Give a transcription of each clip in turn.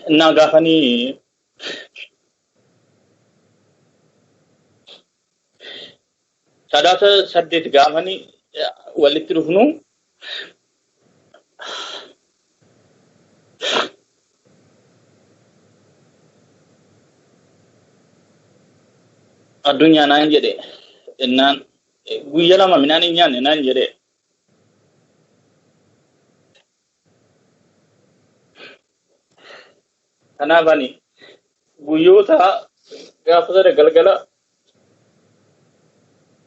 Innaa gaafanii Sadaasa 8 gaafanii walitti dhufnu addunyaa naan jedhe innaan guyya 2 midhaan hin nyaanne naan jedhe. Kanaaf ani guyyoota gaafa sana galgala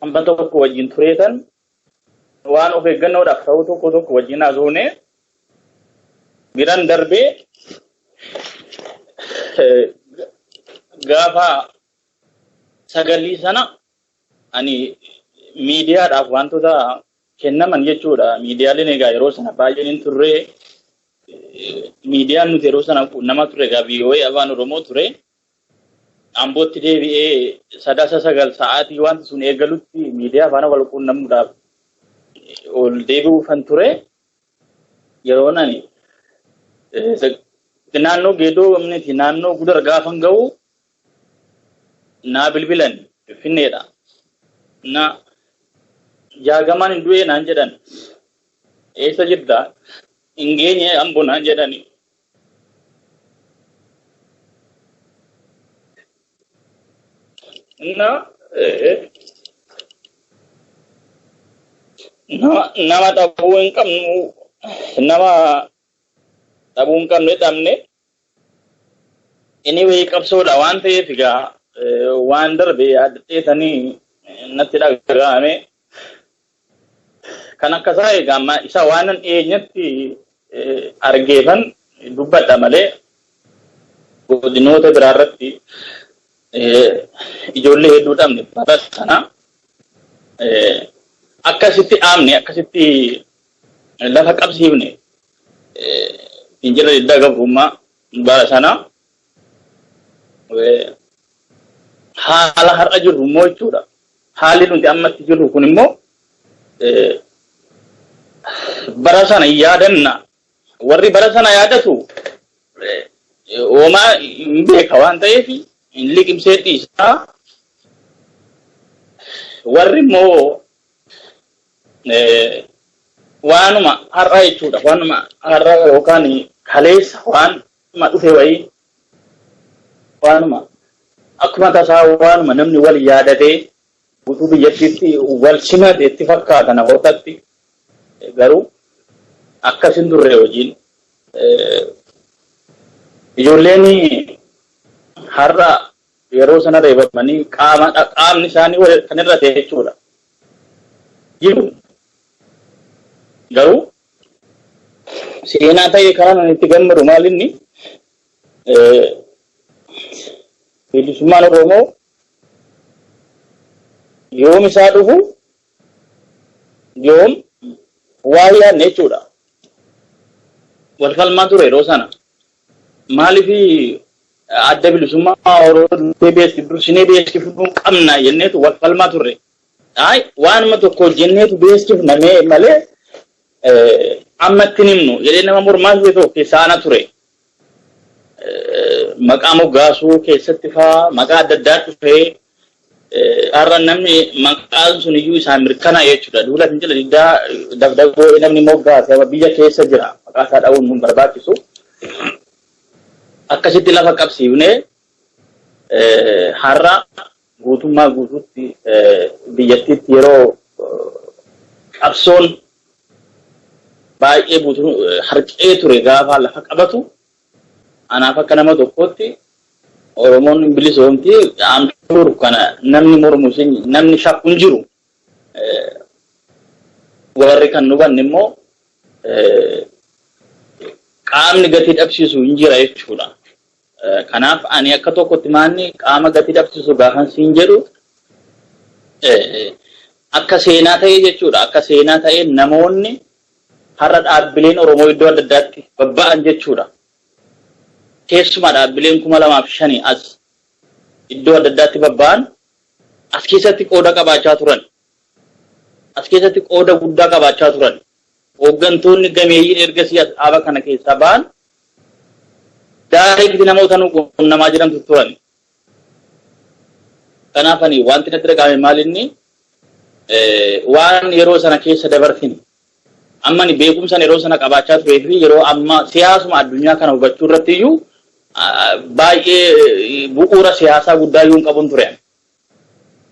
hamba tokko wajjin tureetan waan of eeggannoodhaaf ta'u tokko tokko wajjin haasofne biran darbee gaafa sagalii sana ani miidiyaadhaaf wantoota kennaman jechuudha. Miidiyaaleen egaa yeroo sana baay'een hin turre. Miidiyaan nuti yeroo sana quunnamaa turre egaa VOA Afaan Oromoo ture. Ambootti deebi'ee Sadaasa 9 sa'aatii wanti sun eegalutti miidiyaa faana wal quunnamuudhaaf ol deebi'uufan ture. Yeroon ani naannoo Geedoo miti naannoo Gudar gaafan ga'u naa bilbilan Finfinneedha. Na Jaagamaan hin du'ee naan jedhan. Eessa jirta? Hin geenye Ambo naan jedhani. Na nama dhabuu hin qabnu, nama dhabuu hin qabne dhabne. Anyway, qabsoodha waan ta'eef egaa waan darbe yaadadheetanii natti dhaga'ame. Kan akkasaa egaa amma isa waanan dhiyeenyatti argeefan dubbadha malee godinoota biraa irratti ijoollee hedduu dhabne bara sana akkasitti dhaabne, akkasitti lafa qabsiifne fincila diddaa gabrummaa bara sana. Haala har'a jirru immoo jechuudha. Haalli nuti ammatti jirru kun immoo bara sana yaadanna. Warri bara sana yaadatu homaa hin beeka waan ta'eef hin liqimsee dhiisaa. Warri immoo waanuma har'a jechuudha. Waanuma har'a yookaan kaleessa waanuma dhufe wayii, waanuma akkuma tasaa, waanuma namni wal yaadatee guutuu biyyattiitti wal simate itti fakkaata namootatti, garuu akkasin turre hojiin. Ijoolleen har'a yeroo sana reebamanii qaama qaamni isaanii kan irra ta'e jechuudha. Jiru. Garuu seenaa ta'e karaa nan itti gammadu maal inni bilisummaan Oromoo yoom isaa dhufu, yoom waa yaadne jechuudha. Wal falmaa ture yeroo sana. Maaliif Adda Bilisummaa Oromoo dursinee beeksifuu qabna jenneetu wal falmaa turre. Ay, waanuma tokko jenneetu beeksifna malee ammatti hin himnu jedhee nama mormaa ture tokko keessaa ana ture. Maqaa moggaasuu keessatti faa maqaa adda addaa dhufee har'a namni maqaan sun iyyuu isaan mirkanaa jechuudha. Duula fincila diddaa dafdagoo namni moggaase biyya keessa jira. Maqaa isaa dha'uun nun barbaachisu. Akkasitti lafa qabsiifnee har'a guutummaa guutuutti biyyattiitti yeroo qabsoon baay'ee harca'ee ture gaafa lafa qabatu, anaaf akka nama tokkootti Oromoon bilisoomti amshuur kana namni mormu namni shakku hin jiru. Warri kan hubanne immoo qaamni gatii dhabsiisu hin jira jechuudha. Kanaaf ani akka tokkotti maanni qaama gatii dhabsiisu gaafan siin jedhu akka seenaa ta'ee jechuudha. Akka seenaa ta'ee namoonni har'a dhaabbileen Oromoo iddoo adda addaatti babba'an jechuudha. Keessumaa dhaabbileen 2005 as iddoo adda addaatti babba'an as keessatti qooda qabaachaa turan. As keessatti qooda guddaa qabaachaa turan. Hooggantoonni gameeyyiin ergasii as dhaaba kana keessaa ba'an direct namoota nu qunnamaa jirantu turan. Kanaaf ani wanti natti dhaga'ame maal inni waan yeroo sana keessa dabarsine, amma ani beekumsan yeroo sana qabaachaa turee fi yeroo amma siyaasuma addunyaa kana hubachuu irratti iyyuu baay'ee bu'uura siyaasaa guddaa iyyuu hin qabun ture.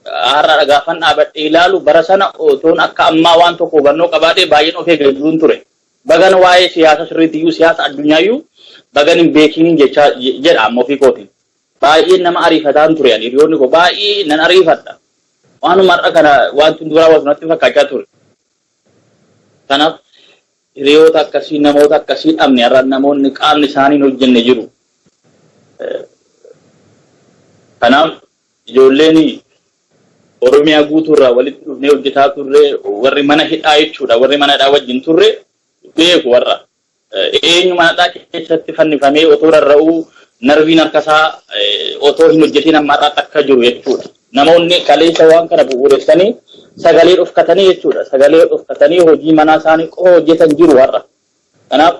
Har'a gaafan dhaabadhee ilaalu, bara sana otoon akka ammaa waan tokko hubannoo qabaadhee baay'een of eeggachuun ture. Bagan waa'ee siyaasa sirriitti iyyuu, siyaasa addunyaa iyyuu bagan hin beekiniin jechaa jedha amma ofii kootiin. Baay'een nama ariifataan ture ani, hiriyoonni koo baay'ee nan ariifadha. Waanuma har'a kana wanti duraa wasu natti fakkaachaa ture. Kanaaf hiriyoota akkasii, namoota akkasii dhabne. Har'a namoonni qaamni isaanii hin hojjenne jiru. Kanaaf ijoolleen Oromiyaa guutuurraa walitti dhufnee hojjetaa turre, warri mana hidhaa jechuudha, warri mana hidhaa wajjin turre beeku warra. Eenyu mana hidhaa keessatti fannifamee otoo rarra'uu narviin harkasaa otoo hin hojjetin amma har'aatti akka jiru jechuudha. Namoonni kaleessa waan kana bu'uuressanii sagalee dhofkatanii jechuudha. Sagalee dhofkatanii hojii manaa isaanii qofa hojjetan jiru har'a. Kanaaf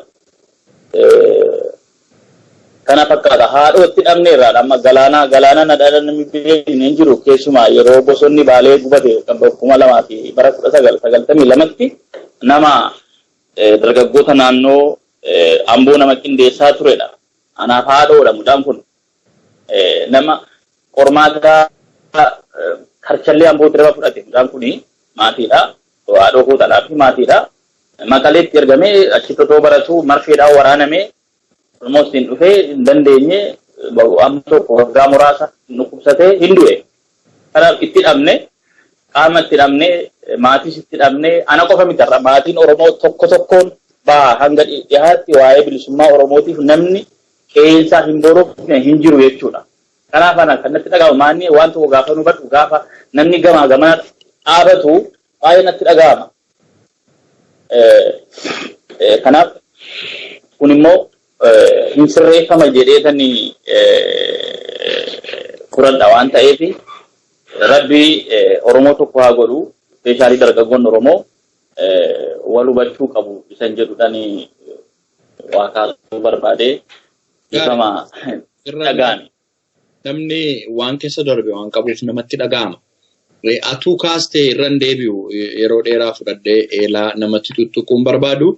kana fakkaata. Haadhootti dhabne irraa amma galaanaa galaana na dhala namni beekne hin jiru. Keessumaa yeroo bosonni Baalee gubate kan 2000 fi bara 1992tti nama dargaggoota naannoo Amboo nama qindeessaa turedha. Anaaf haadhoodha mucaan kun. Nama qormaata karchallee Ambootti nama fudhate mucaan kuni maatiidha. Haadhoo kootaadhaa fi maatiidha. Maqaleetti ergamee achitti otoo baratu marfeedhaan waraanamee almost hin dhufee hin dandeenye, amma tokko waggaa muraasa dhukkubsatee hin du'e. Kanaaf itti dhabne, qaama itti dhabne, maatiis itti dhabne. Ana qofa miti, har'a maatiin Oromoo tokko tokkoon baha hanga dhihaatti waa'ee bilisummaa Oromootiif namni qeensaa hin borofne hin jiru jechuudha. Kanaaf ana kan natti dhaga'amu maanni waan tokko gaafa nu hubadhu, gaafa namni gamaa gamana dhaabatu baay'ee natti dhaga'ama. Kanaaf kun immoo hin sirreeffama jedheetani fudhadha waan ta'eef, Rabbi Oromoo tokko haa godhu, especially dargaggoonni Oromoo wal hubachuu qabu isan jedhudhani waa kaasuu barbaade, ifama dhaga'ame. Namni waan keessa darbe waan qabuuf namatti dhaga'ama. Atuu kaastee irra hin deebi'u, yeroo dheeraa fudhadhee eelaa namatti tuttuquun barbaadu.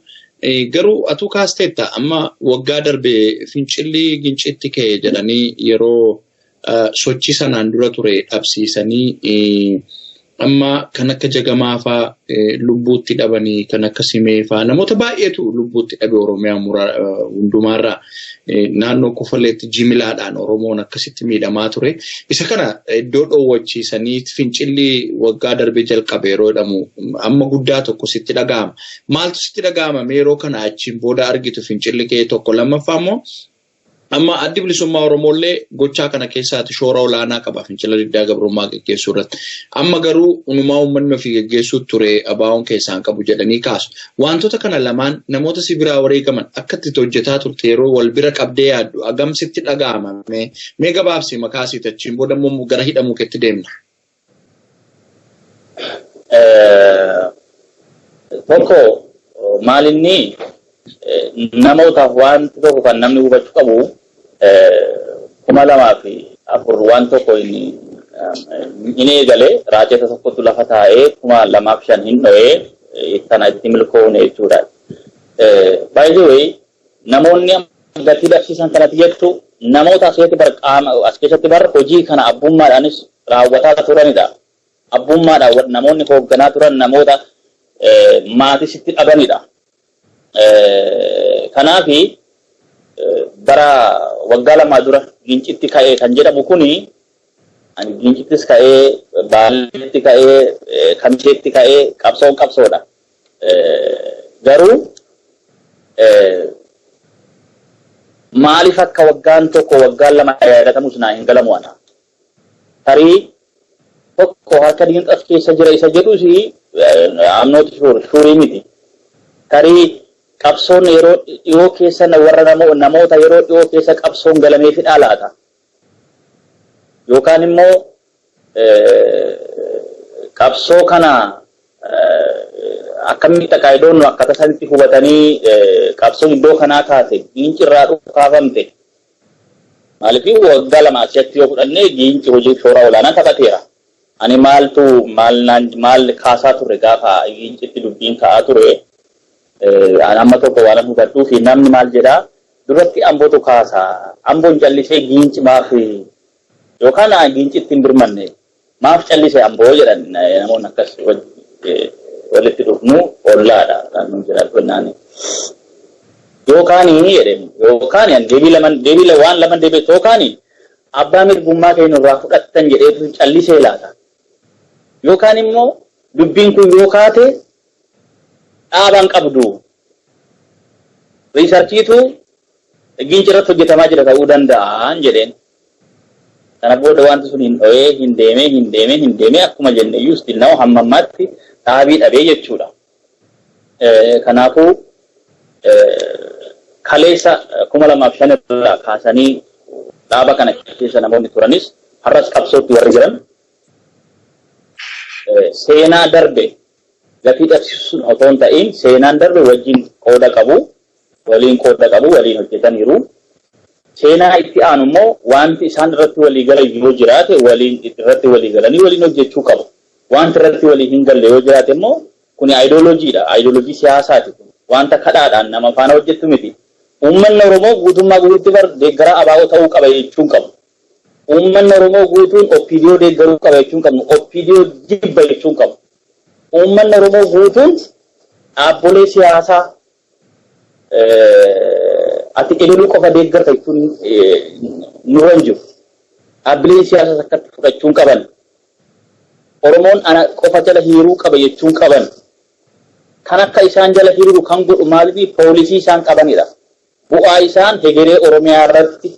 Garuu atuu kaasteetta, amma waggaa darbe fincilli Gincitti ka'e jedhanii yeroo sochii sanaan dura ture dhabsiisanii, amma kan akka Jagamaa faa lubbuutti dhabanii, kan akka Simee faa, namoota baay'eetu lubbuutti dhabe. Oromiyaa hundumaarraa naannoo Kofaleetti jimilaadhaan Oromoon akkasitti miidhamaa ture. Isa kana iddoo dhoowwachiisanii fincilli waggaa darbee jalqabe yeroo jedhamu amma guddaa tokko sitti dhaga'ama. Maaltu sitti dhaga'ama yeroo kana achiin booda argitu fincilli ka'e tokko? Lammaffaa immoo, amma Addi Bilisummaa Oromoollee gochaa kana keessaati shoora olaanaa qaba fincila diddaa gabrummaa geggeessuu irratti. Amma garuu unumaa uummanni ofii geggeessuu ture, ABO'n keessaan qabu jedhanii kaasu. Wantoota kana lamaan, namoota si biraa wareegaman, akka itti hojjetaa turte yeroo wal bira qabdee yaaddu agam sitti dhaga'ama? Mee gabaabsi maqaa siit, achiin booda immoo gara hidhamuu keetti deemna. Tokko maalinni namootaaf wanti tokko kan namni hubachuu qabu, 2004 waan tokko hin eegale, raajata tokkotu lafa taa'ee 2005 hin dho'ee, kana itti milkoofne jechuudha. By the way, namoonni gatii dhabsiisan kanatti jettu namoota as keessatti bar qaama as keessatti bar hojii kana abbummaadhaanis raawwataa turanidha. Abbummaadhaan namoonni hoogganaa turan namoota maatii sitti dhabanidha. Kanaafi bara waggaa 2 dura Gincitti ka'ee kan jedhamu kuni, ani Gincittis ka'ee, Baaleetti ka'ee, Kamiseetti ka'ee, qabsoon qabsoodha. Garuu maaliif akka waggaan tokko waggaan 2 yaadatamus naa hin galamu ana. Tarii tokko harka diinxas keessa jira isa jedhus I'm not sure, sure miti. Tarii qabsoon yeroo dhiyoo keessa warra namoota yeroo dhiyoo keessa qabsoon galameefidhaa laata? Yookaan immoo qabsoo kana Akkamitti akka iddoon akkaataa isaanitti hubatanii qabsoon iddoo kanaa kaate Giincirraa dhukaafamte. Maaliif, waggaa 2 asitti yoo fudhanne, Giinci hojii shoora olaanaa taphateera. Ani maaltu maal maal kaasaa ture gaafa Giincitti dubbiin ka'aa ture? Amma tokko waan hubadhuu fi namni maal jedhaa, duratti Ambootu kaasa. Amboon callisee Giinci maaf yookaan Giincitti hin birmanne, maaf callise Amboo jedhan. Namoonni akkas walitti dhufnu ollaadha kan nun jiraatu naani. Yookaan jedheen, yookaan deebii laman, deebii waan laman deebi'e, yookaan abbaa mirgummaa keenya irraa fudhattan jedheetu callisee laata. Yookaan immoo dubbiin kun yoo kaate dhaabaan qabdu. Researchiitu Giinci irratti hojjetamaa jira ta'uu danda'an jedheen. Kana booda wanti sun hin dho'ee, hin deemee, hin deemee, hin deemee, akkuma jenne iyyuu still now hamma ammaatti dhaabii dhabee jechuudha. Kanaafuu kaleessa 2005 irraa kaasanii dhaaba kana keessa namoonni turanis, har'as qabsootti warri jiran, seenaa darbe gatii dhabsiisuun otoo hin ta'in, seenaan darbe wajjin qooda qabu, waliin qooda qabu, waliin hojjetaniiru. Seenaa itti aanu immoo wanti isaan irratti walii galan yoo jiraate, waliin irratti walii galanii waliin hojjechuu qabu. Wanti irratti walii hin galle yoo jiraate immoo, kuni ayidooloojiidha. Ayidooloojii siyaasaati kun. Wanta kadhaadhaan nama faana hojjettu miti. Uummanni Oromoo guutummaa guutuutti bar deeggaraa ABO ta'uu qaba jechuun qabu. Uummanni Oromoo guutuun OPDO deeggaruu qaba jechuun qabnu. OPDO jibba jechuun qabu. Uummanni Oromoo guutuun dhaabbolee siyaasaa ati ebaluu qofa deeggarta jechuun nurra hin jiru. Dhaabbileen siyaasaa akkatti fudhachuun qaban. Oromoon ana qofa jala hiriiruu qaba jechuun qaban. Kan akka isaan jala hiriiru kan godhu maaliif policy isaan qabanidha. Bu'aa isaan hegeree Oromiyaa irratti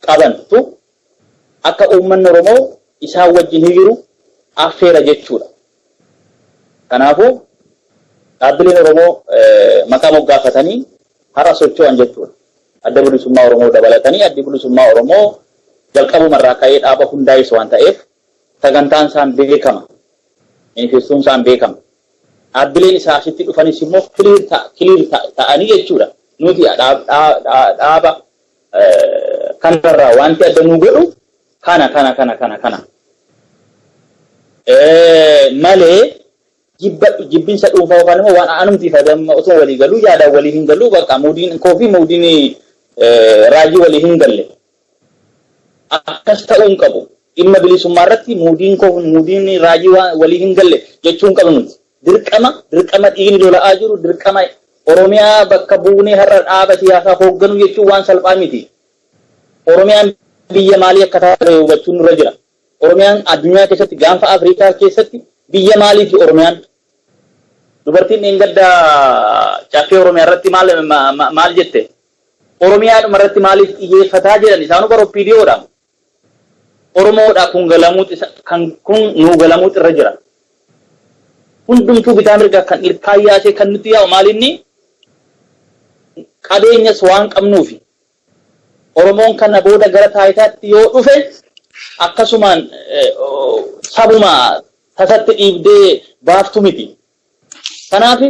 qabantu akka uummanni Oromoo isaan wajjin hiriiru affeera jechuudha. Kanaafuu dhaabbileen Oromoo maqaa moggaafatanii har'a socho'an jechuudha. Adda Bilisummaa Oromoo dabalatanii, Addi Bilisummaa Oromoo jalqabumarraa ka'ee dhaaba hundaa'es waan ta'eef sagantaan isaan beekama. Manifestoon isaan beekama. Dhaabbileen isaa asitti dhufanis immoo clear ta'anii jechuudha. Nuti dhaaba kanarraa wanti adda nu godhu kana, kana, kana, kana, kana. Malee jibba jibbinsa dhuunfaa yookaan immoo waan anumti fayyadama osoo walii galuu, yaadaan walii hin galuu, bakka moodiin koo fi moodiin Raajii walii hin galle. Akkas ta'uu hin qabu. Dhimma bilisummaa irratti moodiin koo moodiin Raajii walii hin galle jechuu hin qabnu nuti. Dirqama dhiigni lola'aa jiru, dirqama Oromiyaa bakka buunee har'a dhaaba siyaasaa hoogganuu jechuun waan salphaa miti. Oromiyaan biyya maalii akka taate hubachuun nurra jira. Oromiyaan addunyaa keessatti, gaanfa Afrikaa keessatti biyya maaliiti Oromiyaan? Dubartiin dheengadda Caffee Oromiyaa irratti maal maal jette? Oromiyaadhuma irratti maaliif xiyyeeffataa jedhan. Isaanuu bara OPDOdha. Oromoodha kun galamuut kan kun nuu galamuut irra jira. Hundumtuu bitaa mirga kan ilkaan yaasee kan nuti yaa'u maalinni qabeenyas waan qabnuufi. Oromoon kana booda gara taayitaatti yoo dhufe akkasumaan sabuma tasatti dhiibdee baaftu miti. Kanaaf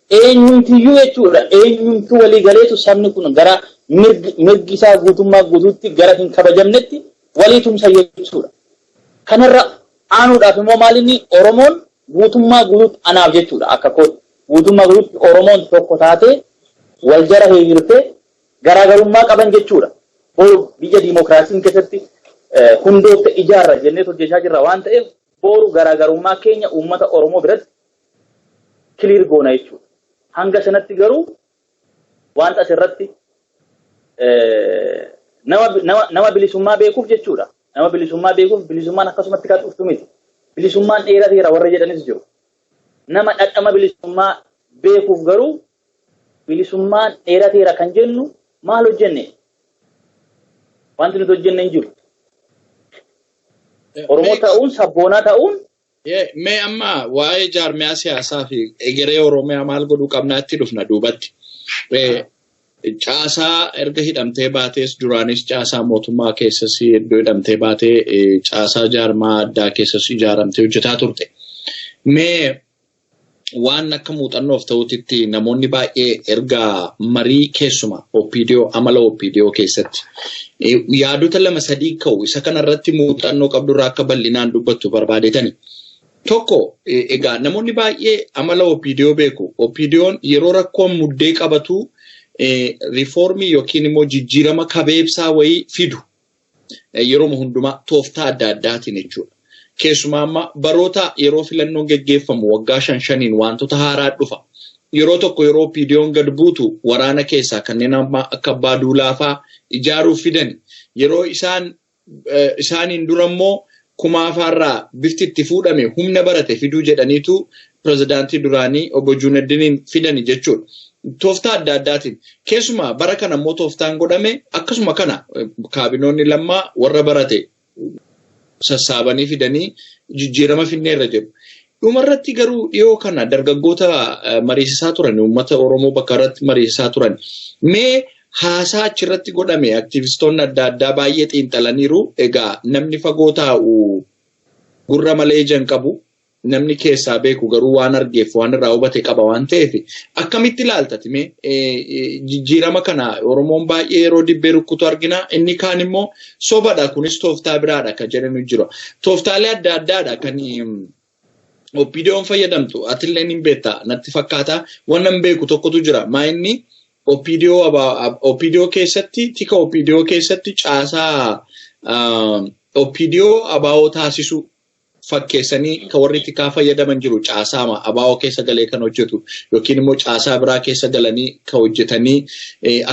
eenyumtiyyuu jechuudha, eenyumtuu walii galeetu sabni kun gara mirgi isaa guutummaa guutuutti gara hin kabajamnetti walii tumsa jechuudha. Kanarra aanuudhaaf immoo maalinni Oromoon guutummaa guutuutti anaaf jechuudha, akka kootti guutummaa guutuutti Oromoon tokko taatee wal jara hiriirtee garaagarummaa qaban jechuudha. Boru biyya diimokiraasiin keessatti hundoofte ijaarra jennee hojjechaa jirra waan ta'eef, boru garaagarummaa keenya uummata Oromoo biratti clear goona jechuudha. Hanga sanatti garuu wanta asirratti nama bilisummaa beekuuf jechuudha. Nama bilisummaa beekuuf, bilisummaan akkasumatti kan dhuftu miti. Bilisummaan dheerateera warra jedhanis jiru. Nama dhadhama bilisummaa beekuuf garuu, bilisummaan dheerateera kan jennu maal hojjenne? Wanti nuti hojjenne hin jiru. Oromoo ta'uun, sabboonaa ta'uun. Mee amma waa'ee jaarmiyaa siyaasaa fi egeree Oromiyaa maal godhuu qabnaatti dhufna duubatti. Caasaa erga hidhamtee baatees, duraanis caasaa mootummaa keessas iddoo hidhamtee baatee, caasaa jaarmaa addaa keessas ijaaramtee hojjetaa turte. Mee Waan akka muuxannoof ta'utitti namoonni baay'ee erga marii keessuma OPDO amala OPDO keessatti yaadota lama sadii ka'u isa kanarratti muuxannoo qabdurraa akka bal'inaan dubbattu barbaadetani. Tokko egaa namoonni baay'ee amala OPDO beeku. OPDO'n yeroo rakkoon muddee qabatu riifoormii yookiin immoo jijjiirama kabeebsaa wayii fidu yeroo hundumaa tooftaa adda addaatiin jechuudha. Keessumaa amma baroota yeroo filannoon geggeeffamu waggaa 5-5n wantoota haaraa dhufa. Yeroo tokko yeroo OPDO'n gad buutu waraana keessaa kanneen amma akka Abbaa Duulaa fa'aa ijaaruuf fidani. Yeroo isaaniin dura immoo kumaafaarraa bifti itti fuudhame humna barate fiduu jedhaniitu pirezidaantii duraanii obbo Juunaddiniin fidani jechuudha. Tooftaa adda addaatiin keessumaa bara kana immoo tooftaan godhame akkasuma kana kaabinoonni lammaa warra barate sassaabanii fidanii jijjiirama finneerra jedhu. Dhumarratti garuu dhiyoo kana dargaggoota mariisisaa turan uummata Oromoo bakka irratti mariisisaa turan mee haasaa achirratti godhame aktivistoonni adda addaa baay'ee xiinxalaniiru. Egaa namni fagoo taa'u gurra malee ija hin qabu. Namni keessaa beeku garuu waan argeef waan irraa hubate qaba waan ta'eef akkamitti ilaaltati mee jijjiirama kana Oromoon baay'ee yeroo dibbee rukkutu argina. Inni kaan immoo sobadha kunis tooftaa biraadha kan jedhanu jira. Tooftaalee adda addaadha kan OPDO'n fayyadamtu atillee hin beekta natti fakkaata. Waan nan beeku tokkotu jira. Maa inni OPDO keessatti tika OPDO keessatti caasaa OPDO abaa'oo taasisu fakkeessanii kan warri tikaa fayyadaman jiru caasaama abaa'oo keessa galee kan hojjetu yookiin immoo caasaa biraa keessa galanii kan hojjetanii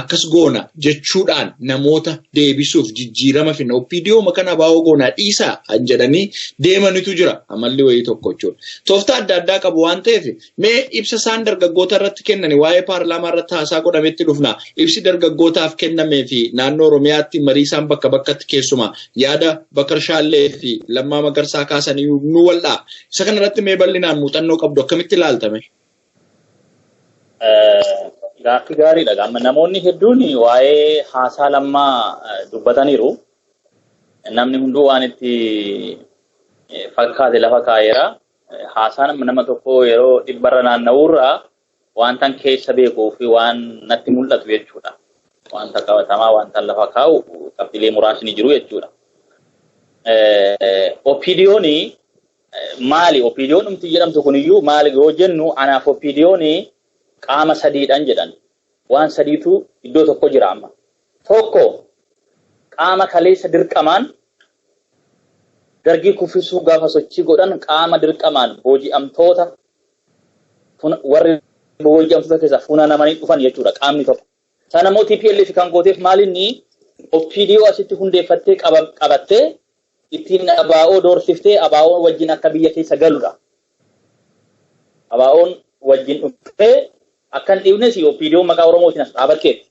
akkas goona jechuudhaan namoota deebisuuf jijjiirama finna OPDO makan abaa'oo goonaa dhiisaa kan jedhanii deemanitu jira amalli wayii tokko jechuudha. Tooftaa adda addaa qabu waan ta'eef mee ibsa isaan dargaggoota irratti kennani waa'ee paarlaamaa irratti haasaa godhametti dhufna. Ibsi dargaggootaaf kennamee fi naannoo Oromiyaatti marii isaan bakka bakkatti keessumaa yaada Bakar Shaallee fi Lammaa Magarsaa kaasanii nu wal'aa. Isa kanarratti mee bal'inaan muuxannoo qabdu akkamitti ilaaltame? Gaaffii gaariidha. Amma namoonni hedduun waa'ee haasaa Lammaa dubbataniiru. Namni hunduu waan itti fakkaate lafa kaa'eera. Haasaan nama tokko yeroo dhibbarra naanna'uurraa wantan keessa beekuu fi waan natti mul'atu jechuudha. Wanta qabatamaa wanta lafa kaa'u qabxiilee muraasni jiru jechuudha. OPDO'n maali? OPDO'n dhumti jedhamtu kuniyyuu maali yoo jennu anaaf OPDO'n qaama sadiidhaan jedhan. Waan sadiitu iddoo tokko jira amma. Tokko qaama kaleessa dirqamaan dargii kuffisuu gaafa sochii godhan qaama dirqamaan booji'amtoota warri booji'amtoota keessaa funaanamanii dhufan jechuudha qaamni tokko. Sana immoo TPLF kan gooteef maalinni OPDO asitti hundeeffattee qabattee ittiin abaa'oo doorsiftee abaa'oo wajjin akka biyya keessa galudha. Abaa'oon wajjin dhuftee akka hin dhiibnes OPDO maqaa Oromootiin as dhaabatteetti.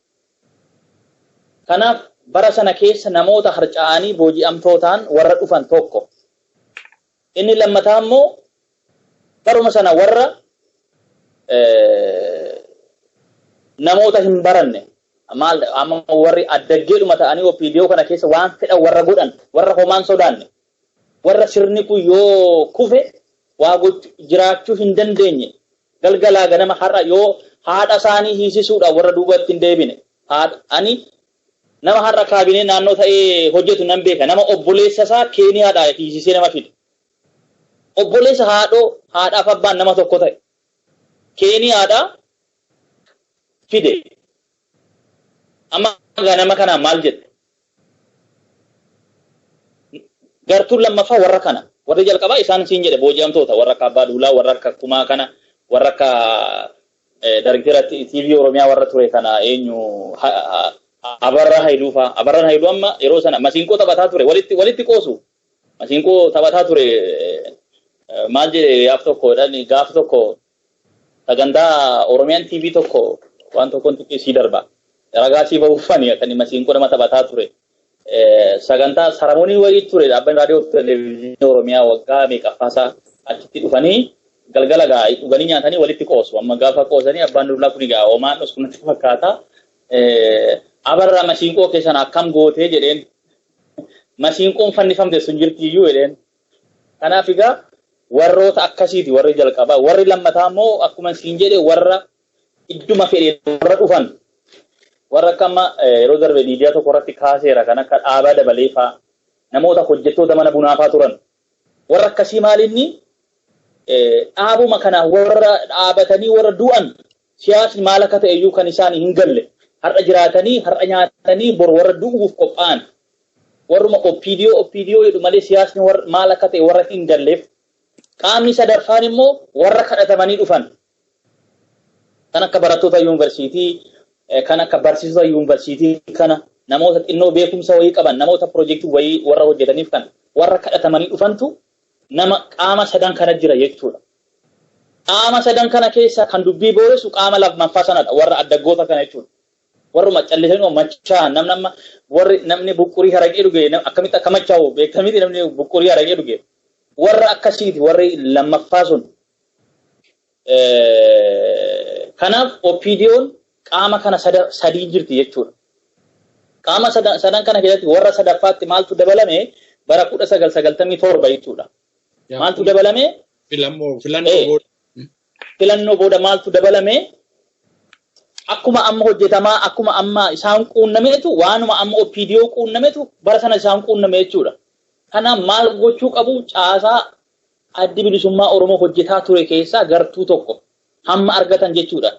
Kanaaf bara sana keessa namoota harca'anii booji'amtootaan warra dhufan tokko. Inni lammataa immoo baruma sana warra namoota hin baranne maal amma warri addaggeedhuma ta'anii OPDO kana keessa waan fedhan warra godhan warra homaan sodaanne warra sirni kun yoo kufe waa jiraachuu hin dandeenye galgalaa ganama har'a yoo haadha isaanii hiisisuudhaan warra duubatti hin deebine. Ani nama har'a kaabinee naannoo ta'ee hojjetu nan beeka. Nama obboleessa isaa Keeniyaadhaa hiisisee nama fide. Obboleessa haadhoo haadhaaf abbaan nama tokko ta'e Keeniyaadhaa fide. Amma nama kanaan maal jette? Gartuun lammaffaa warra kana. Warri jalqabaa isaan siin jedhe booji'amtoota warra akka Abbaa Duulaa, warra akka Kumaa kana, warra akka Daayirektara TV Oromiyaa warra ture kana eenyu Abarraa Haayiluu fa'a. Abarraan Haayiluu amma yeroo sana masiinqoo taphataa ture walitti qoosu. Masiinqoo taphataa ture maal jedhe gaaf tokko gaaf tokko sagantaa Oromiyaan TV tokko waan tokkoon xiqqeessii darba. Ragaa sii bahuufani kan masiinqoo nama taphataa ture. Sagantaa saramoonii wayii ture dhaabbanni raadiyoo televezyiinii Oromiyaa waggaa meeqaffaasaa achitti dhufanii galgala gaa dhuganii nyaatanii walitti qoosu. Amma gaafa qoosanii abbaan duulaa kun egaa homaan dhos kunatti fakkaata. Abarraa masiinqoo keessan akkam gootee jedheen masiinqoon fannifamte sun jirti iyyuu jedheen. Kanaaf egaa Warroota akkasiiti warri jalqabaa. Warri lammataa immoo akkuma siin jedhe warra idduma fedhe warra dhufan. Warra akka amma yeroo darbe miidiyaa tokko irratti kaaseera kan akka Dhaabaa Dabalee fa'aa namoota hojjettoota mana bunaa fa'aa turan. Warra akkasii maalinni dhaabuma kana warra dhaabatanii warra du'an siyaasni maal akka ta'e iyyuu kan isaan hin galle. Har'a jiraatanii har'a nyaatanii bor warra du'uuf qophaa'an. Warruma OPDO OPDO jedhu malee siyaasni maal akka ta'e warra hin galleef. Qaamni sadaffaan immoo warra kadhatamanii dhufan. Kan akka barattoota yuunivarsiitii, kan akka barsiisota yuunivarsiitii kana namoota xinnoo beekumsa wayii qaban, namoota piroojeektii wayii warra hojjetaniif kan warra kadhatamanii dhufantu nama qaama sadan kana jira jechuudha. Qaama sadan kana keessa kan dubbii booressu qaama lammaffaa sanadha, warra addaggoota kana jechuudha. Warruma callisanii machaa'an namni amma warri namni buqqurii haraqee dhuge akkamitti akka machaa'u beekamiti namni buqqurii haraqee dhuge. Warra akkasiiti warri lammaffaa sun. Kanaaf OPDO'n qaama kana sadii jirti jechuudha. Qaama sadan kana keessatti warra sadaffaatti maaltu dabalame bara 1997 jechuudha. Maaltu dabalame? Filannoo booda. Filannoo booda maaltu dabalame? Akkuma amma hojjetamaa akkuma amma isaan quunnameetu waanuma amma OPDO quunnameetu bara sana isaan quunname jechuudha. Kanaaf maal gochuu qabu caasaa addi bilisummaa Oromoo hojjetaa ture keessaa gartuu tokko hamma argatan jechuudha.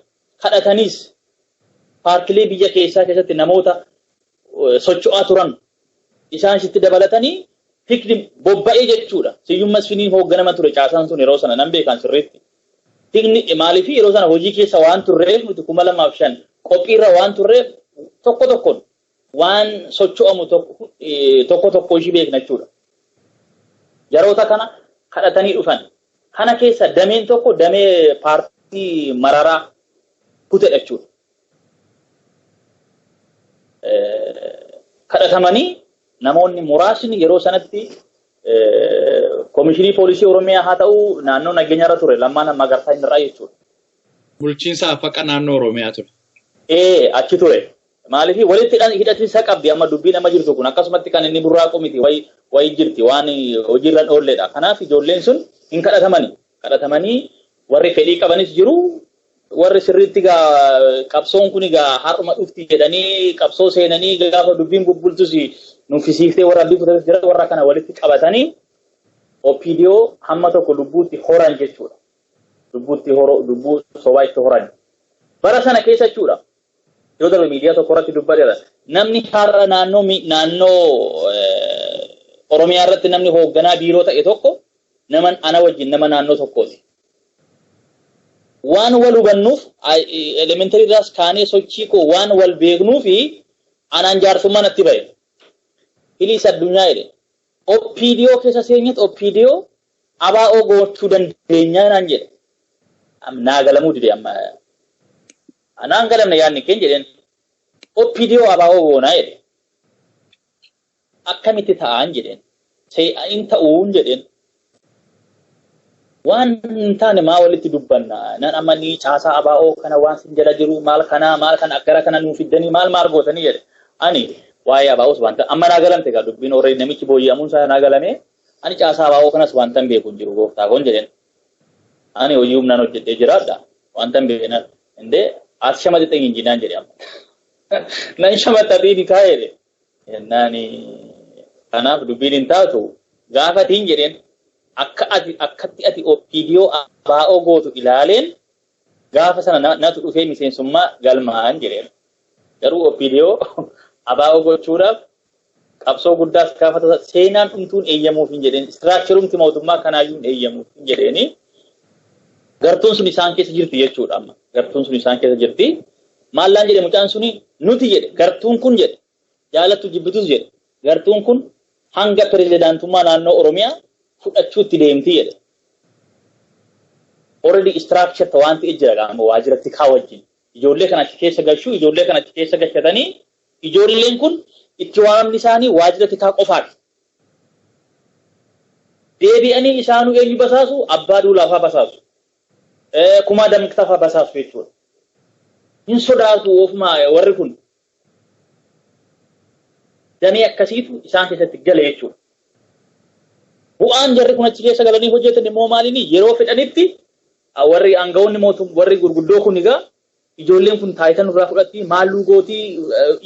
Kadhatanis paartilee biyya keessaa keessatti namoota socho'aa turan isaan sitti dabalatanii fikri bobba'ee jechuudha. Siyyum Masfiniin hoogganama ture caasaan sun yeroo sana nan beekan sirriitti. Fikni maaliif yeroo sana hojii keessa waan turreef nuti 2005 qophiirra waan turreef tokko tokkoon waan socho'amu tokko tokko ishii beekna jechuudha. Yeroota kana kadhatanii dhufan. Kana keessa dameen tokko damee paartii Mararaa kutedha jechuudha. Kadhatamanii namoonni muraasni yeroo sanatti Komishinii Poolisii Oromiyaa haa ta'u naannoo nageenyaarra ture Lammaan Magarsaa inni irraa jechuudha. Bulchiinsa hafaqa naannoo Oromiyaa ture. Achi ture. Maaliif walitti hidhatiinsa qabdi amma dubbiin amma jirtu kun akkasumatti kan inni burraaqu miti wayi jirti waan hojiirra oolledha. Kanaaf ijoolleen sun hin kadhatamani. Kadhatamanii warri fedhii qabanis jiru warri sirriitti qabsoon kun egaa har'uma dhufti jedhanii qabsoo seenanii gaafa dubbiin bubbultus nuffisiiftee warra abdii kutatus jira warra kana walitti qabatanii OPDO hamma tokko lubbuutti horan jechuudha. Lubbuutti horoo lubbuu sobaa itti horan. Bara sana keessa jechuudha. Yoo darbe miidiyaa tokko irratti dubbateera. Namni har'a naannoo Oromiyaa irratti namni hoogganaa biiroo ta'e tokko nama ana wajjin nama naannoo tokkooti. Waan wal hubannuuf elementary irraas kaanee sochii koo waan wal beeknuu fi anaan jaarsummaa natti ba'e. Hiliis addunyaa jedhe. OPDO keessa seenyet OPDO ABO gochuu dandeenyaa naan jedhe. Naa galamuu dide amma. Anaan galamne yaadni keenya jedheen. OPDO ABO goonaa jedhe. Akkamitti ta'an jedheen. In ta'uun jedheen. Waan hin taane maa walitti dubbanna. Nan amma ni caasaa ABO kana waan sin jala jiru maal kana maal kana akkara kana nuu fiddanii maal maal gootanii jedhe. Ani waa'ee ABOs wanta amma naa galamte egaa dubbiin horee namichi booji'amuun isaa naa galame. Ani caasaa ABO kanas wanta hin beeku hin jiru gooftaa koon jedheen. Ani hojii humnaan hojjedhee jiraadha. Wanta hin beekne indee ati shamaxxee hin jinaan jedhe amma. Nan shamaxxatee ni kaa'e jedhe. Jennaani kanaaf dubbiin hin taatu gaafatiin jedheen. Akka ati akkatti ati OPDO ABO gootu ilaaleen gaafa sana natu dhufee miseensummaa galmaa'an jedheen. Garuu OPDO ABO gochuudhaaf qabsoo guddaas gaafa tasa seenaan dhumtuun eeyyamuuf hin jedheen. Istiraakcharuumti mootummaa kanaayyuu hin eeyyamuuf hin jedheeni. Gartuun sun isaan keessa jirti jechuudha amma. Gartuun sun isaan keessa jirti. Maallaan jedhe mucaan suni nuti jedhe gartuun kun jedhe jaalattu jibbitus jedhe gartuun kun hanga pirezidaantummaa naannoo Oromiyaa fudhachuutti deemti jedhe. Already structure waan ta'e jira qaama waajjiratti kaa wajjin. Ijoollee kana achi keessa galchuu, ijoollee kana achi keessa galchatanii ijoolleen kun itti waamamni isaanii waajjiratti kaa qofaati. Deebi'anii isaanuu eenyu basaasu? Abbaa Duulaafaa basaasu. Kumaa Dammaqsaafaa basaasu jechuudha. Hin sodaatu ofuma warri kun. Damee akkasiitu isaan keessatti gale jechuudha. Bu'aan jarri kun achi keessa galanii hojjetan immoo maaliini? Yeroo fedhanitti warri aangawoonni mootum warri gurguddoo kun egaa ijoolleen kun taayitaa nurraa fudhatti, maalluu gootii,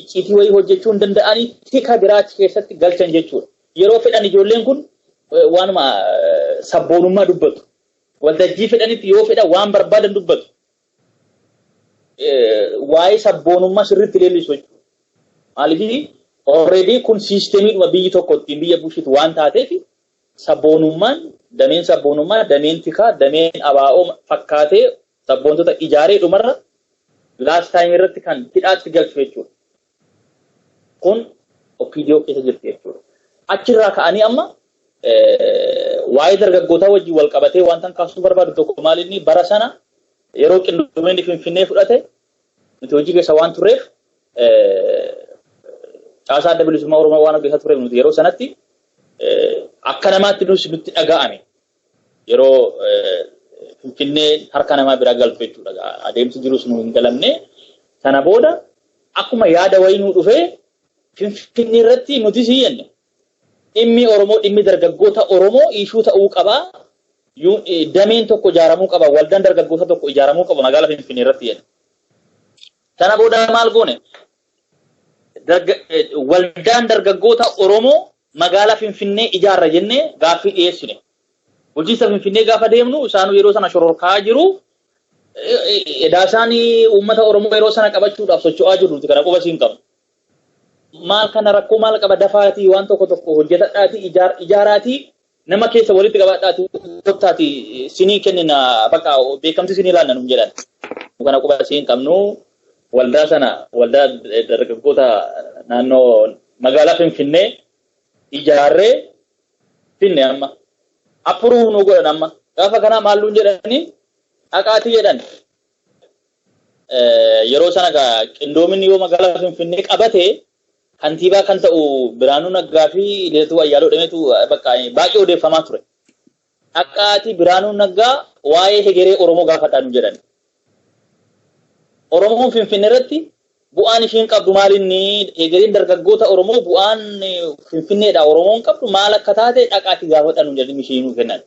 icciitii wayii hojjechuu hin danda'anii, tika biraa achi keessatti galchan jechuudha. Yeroo fedhan ijoolleen kun waanuma sabboonummaa dubbatu. Waltajjii fedhanitti yoo fedhan waan barbaadan dubbatu. Waa'ee sabboonummaa sirriitti leellisu jechuudha. Maaliif? Already kun siistemiidhuma biyyi tokko ittiin biyya bulchitu waan taateef, sabboonummaan, dameen sabboonummaa, dameen tikaa, dameen abaa'oo fakkaatee sabboontota ijaaree dhumarra last time irratti kan hidhaatti galchu jechuudha. Kun OPDO keessa jirti jechuudha. Achirraa ka'anii amma waa'ee dargaggootaa wajjin wal qabatee wanta kaasuu barbaadu tokko maal inni? Bara sana yeroo qindoominni Finfinnee fudhate, nuti hojii keessa waan turreef, caasaa Adda Bilisummaa Oromoo waan hojjetaa tureef, nuti yeroo sanatti akka namaatti nus nutti dhaga'ame yeroo Finfinnee harka namaa bira galtu jechuudha. Adeemsi jirus nu hin galamne. Sana booda akkuma yaada wayii nu dhufee, Finfinnee irratti nuti si jenne, dhimmi Oromoo, dhimmi dargaggoota Oromoo issue ta'uu qabaa. Dameen tokko ijaaramuu qaba. Waldaan dargaggoota tokko ijaaramuu qaba magaalaa Finfinnee irratti jedhe. Sana booda maal goone? Waldaan dargaggoota Oromoo magaalaa Finfinnee ijaarra jennee gaaffii dhiyeessine. Bulchiinsa Finfinnee gaafa deemnu, isaanuu yeroo sana shororkaa jiru. Edaa isaanii uummata Oromoo yeroo sana qabachuudhaaf socho'aa jiru, nuti kana quba siin qabnu. Maal kana, rakkoo maal qaba, dafaatii waan tokko tokko hojjetadhaatii, ijaaraatii, nama keessa walitti qabadhaatii kottaatii, sinii kennina, bakka beekamtii sinii laanna nuun jedhan. Kana quba siin qabnu. Waldaa sana, waldaa dargaggoota naannoo magaalaa Finfinnee ijaarree finne. Amma approve nu godhan. Amma gaafa kanaa maalluun jedhanii, dhaqaatii jedhan. Yeroo sana qindoominni yoo magaalaa Finfinnee qabate, kantiibaa kan ta'u Biraanuu Naggaa fi Lidatuu Ayyaaloo dhameetu bakka baay'ee odeeffamaa ture. Dhaqaatii Biraanuu Naggaa waa'ee hegeree Oromoo gaafadhaa nu jedhan. Oromoon Finfinnee irratti bu'aan ishiin qabdu maalinni, hegereen dargaggoota Oromoo, bu'aan Finfinneedha Oromoon qabdu maal akka taate dhaqaatii gaafadhaa nu jedhan, ishii nu kennan.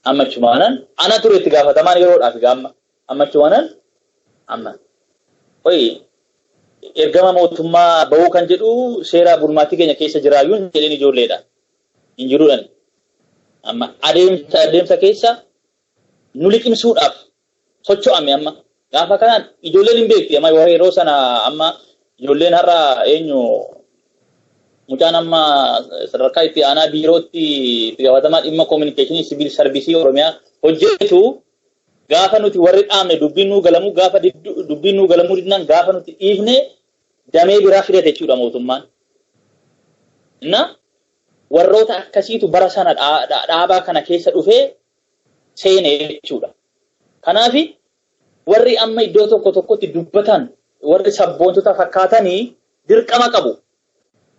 Amma chumaanan ana ture itti gaafatamaan yeroodhaaf gaamma. Amma chumaanan amma. Oyi, ergama mootummaa bahuu kan jedhu seera bulmaatii keenya keessa jiraayyuun jedheen ijoolleedha. Hin jiruudhaan. Amma adeemsa keessa nu liqimsuudhaaf socho'ame amma. Gaafa kanaan ijoolleen hin beekti amma yeroo sana. Amma ijoolleen har'a eenyu, mucaan amma sadarkaa itti aanaa biirootti itti gaafatamaa dhimma koominikeeshinii siviil sarvisii Oromiyaa hojjetu, gaafa nuti warri dhaabne dubbiin nuu galamuu, gaafa dubbiin nuu galamuu didnaan, gaafa nuti dhiifne, damee biraa fidate jechuudha mootummaan. Na warroota akkasiitu bara sana dhaabaa kana keessa dhufee seene jechuudha. Kanaafi warri amma iddoo tokko tokkotti dubbatan, warri sabboontota fakkaatanii, dirqama qabu.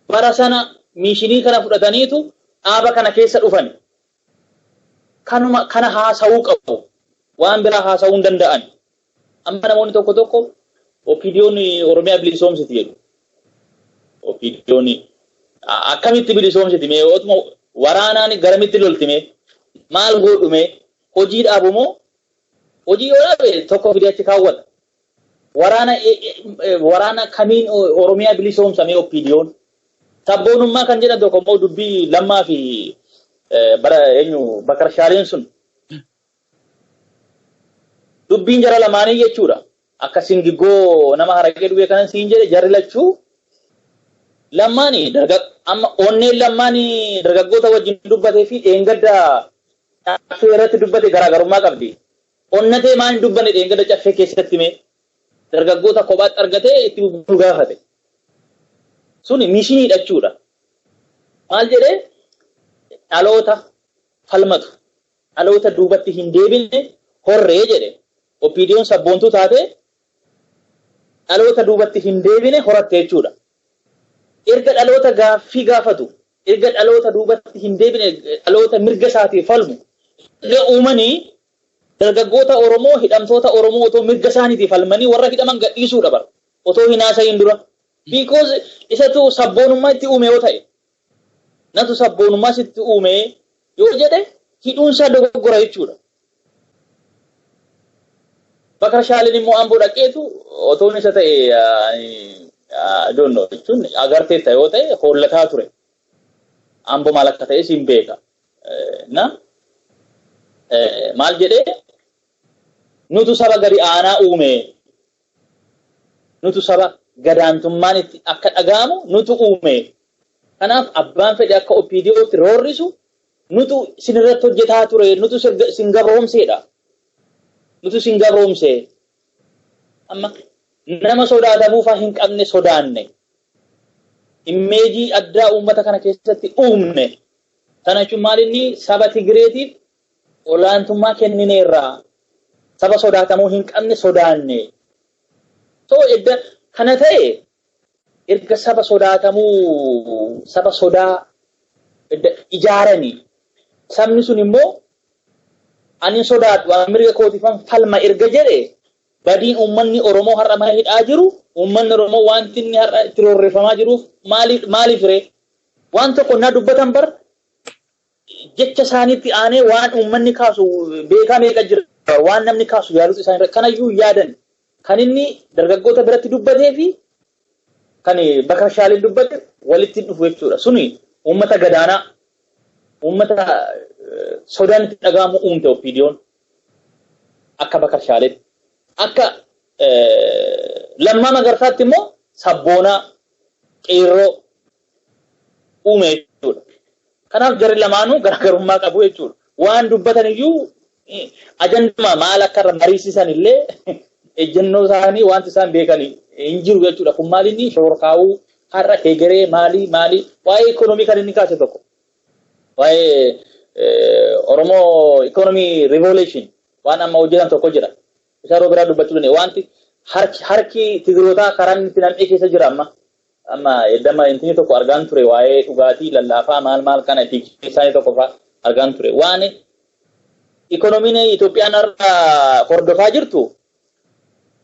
Bara sana missionii kana fudhataniitu dhaaba kana keessa dhufani. Kanuma kana haasa'uu qabu. Waan biraa haasa'uu hin danda'an. Amma namoonni tokko tokko OPDO'n Oromiyaa bilisoomsiti jedhu. OPDO'n akkamitti bilisoomsiti mee? Otuma waraanaan garamitti lolti mee? Maal godhu mee? Hojii dhaabu moo? Hojii yoo dhaabe tokko fidee achi kaawwata. Waraana kamiin Oromiyaa bilisoomsa mee OPDO'n? Sabboonummaa kan jedhan tokko immoo dubbii Lammaa fi bara eenyu Bakar Shaaleen sun. Dubbiin jara lamaanii jechuudha. Akka singiggoo nama haraqee dhugee kanan siin jedhe, jarri lachuu lammaanii amma onneen lammaanii dargaggoota wajjin dubbatee fi dheengadda caffee irratti dubbate garaagarummaa qabdi. Onnatee maal hin dubbanne dheengadda caffee keessatti mee? Dargaggoota kophaatti argatee itti bubbu gaafate. Suni missionii jechuudha. Maal jedhee? Dhaloota falmatu, dhaloota duubatti hin deebine horree jedhe. OPDO'n sabboontuu taate dhaloota duubatti hin deebine horatte jechuudha. Erga dhaloota gaaffii gaafatu, erga dhaloota duubatti hin deebine, dhaloota mirga isaatiif falmu, erga uumanii, dargaggoota Oromoo, hidhamtoota Oromoo otoo mirga isaaniitiif falmanii warra hidhaman gadhiisuudha bara. Otoo hin haasa'iin dura. Because isatu sabboonummaa itti uume yoo ta'e, natu sabboonummaa sitti uume. yoo jedhe hidhuunsaa dogoggora jechuudha. Bakar Shaaliin immoo Amboo dhaqeetu otoon isa ta'e, don't jechuun agarteetta yoo ta'e, hollataa ture. Amboo maal akka ta'e siin beeka. Na maal jedhee, nutu saba gadi aanaa uume, nutu saba gadaantummaan itti akka dhaga'amu nutu uume. Kanaaf abbaan fedhe akka OPDOtti roorrisu, nutu sinirratti hojjetaa ture, nutu sin gabroomseedha. Nutu sin gabroomse. Amma nama sodaatamuufaa hin qabne sodaanne. Image addaa uummata kana keessatti uumne. Sana jechuun maal, inni saba Tigireetiif olaantummaa kennineerra. Saba sodaatamuu hin qabne sodaanne. So edda kana ta'e, erga saba sodaatamuu, saba sodaa edda ijaaranii, sabni sun immoo ani sodaadhu, ani mirga kootiifan falma erga jedhe, badiin uummanni Oromoo har'a mana hidhaa jiru, uummanni Oromoo wanti inni har'a itti roorrifamaa jiruuf maaliif ree? Waan tokko na dubbatan bar, jecha isaaniitti aanee waan uummanni kaasu beekaa meeqa jira, waan namni kaasu yaadutu isaan irra kanayyuu yaadan. Kan inni dargaggoota biratti dubbatee fi kan Bakar Shaaliin dubbate walitti dhufu jechuudha. Suni uummata gadaanaa, uummata sodaan itti dhaga'amu uumte OPDOn akka Bakar Shaaleetti. Akka Lammaa Magarsaatti immoo sabboonaa qeerroo uume jechuudha. Kanaaf jarri lamaanuu garaagarummaa qabu jechuudha. Waan dubbatan iyyuu, ajanduma maal akka irra mariisisan illee, ejjennoo isaanii wanti isaan beekan hin jiru jechuudha. Kun maal, inni shororkaa'uu har'a hegeree maalii maalii, waa'ee ikoonomii kan inni kaase tokko. Waa'ee Oromoo economy revolution waan amma hojjetan tokko jira. Isa yeroo biraa dubbachuu dandeenya. Wanti harki Tigrootaa karaan itti nam'ee keessa jira amma. Amma eddama intini tokko argaan ture, waa'ee dhugaatii lallaafaa maal maal kana isaanii tokko fa'aa argaan ture. Waan ikoonomiin Itoophiyaan har'a hordofaa jirtu,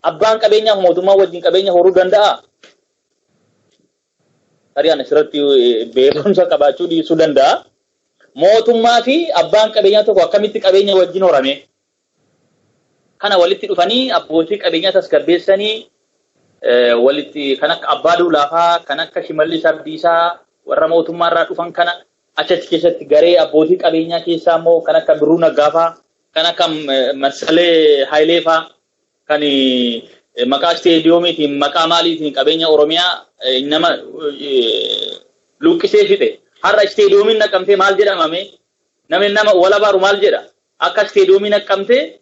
abbaan qabeenyaaf mootummaa wajjin qabeenya horuu danda'a. Tarii asirratti beekumsa qabaachuu dhiisuu danda'a. Mootummaa fi abbaan qabeenyaa tokko akkamitti qabeenya wajjin horame? Kana walitti dhufanii abbootii qabeenyaa tasgabbeessanii, walitti kan akka Abbaa Duulaafaa, kan akka Shimallis Abdiisaa, warra mootummaarraa dhufan kana achi keessatti, garee abbootii qabeenyaa keessaa immoo kan akka Birruu Naggaafaa, kan akka Masalee Hayileefaa, kan maqaa isteediyoomiitiin maqaa maaliitiin qabeenya Oromiyaa nama luqqisee fixe. Har'a isteediyoomiin Naqamtee maal jedhamame? Namni nama wal abaaru maal jedha? Akka isteediyoomii Naqamtee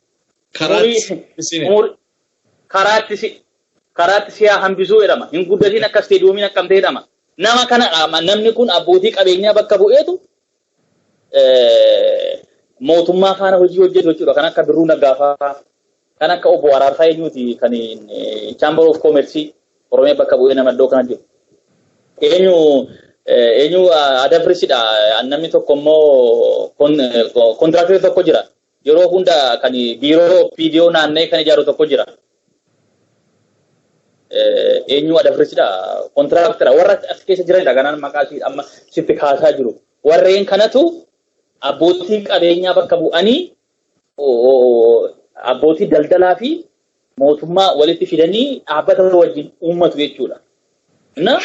karaatti siyaa hambisuu jedhama. Hin guddatiin akka isteediyoomii Naqamtee jedhama. Nama kana, namni kun abbootii qabeenyaa bakka bu'eetu mootummaa faana hojii hojjetu jechuudha. Kan akka Birruu Naggaafaa, kan akka obbo Araarsaa eenyuuti, kan Chamber of Commerce Oromiyaa bakka bu'ee nama iddoo kana jiru. Eenyu eenyu Adafrisidha. Namni tokko immoo kontiraaktarii tokko jira. Yeroo hunda kan biiroo OPDO naannee kan ijaaru tokko jira. Eenyu Adafrisidha. Kontiraaktara warra as keessa jiranidha. Kanaan maqaa amma sitti kaasaa jiru. Warreen kanatu abbootii qabeenyaa bakka bu'anii abbootii daldalaa fi mootummaa walitti fidanii dhaabbata wajjin uummatu jechuudha. Na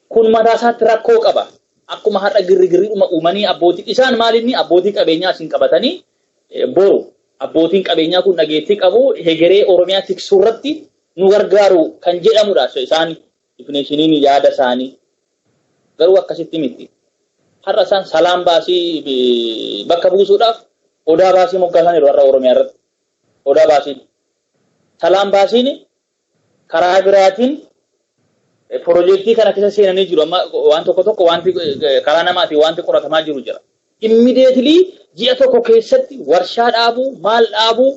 kun mataa isaatti rakkoo qaba. Akkuma har'a girrigirriidhuma uumanii, abbootii isaan maalinni abbootii qabeenyaa isin qabatanii, boru abbootiin qabeenyaa kun dhageettii qabu, hegeree Oromiyaa tiksuu irratti nu gargaaru kan jedhamudha isaan definitioniin yaada isaanii. Garuu akkasitti miti. Har'a isaan Salaam Baasii bakka buusuudhaaf Odaa Baasii moggaasaniiru har'a Oromiyaa irratti. Odaa Baasiin. Salaam Baasiin karaa biraatiin piroojeektii kana keessa seenanii jiru. Amma waan tokko tokko wanti karaa namaatiin wanti qoratamaa jiru jira. Immediately ji'a tokko keessatti warshaa dhaabuu, maal dhaabuu,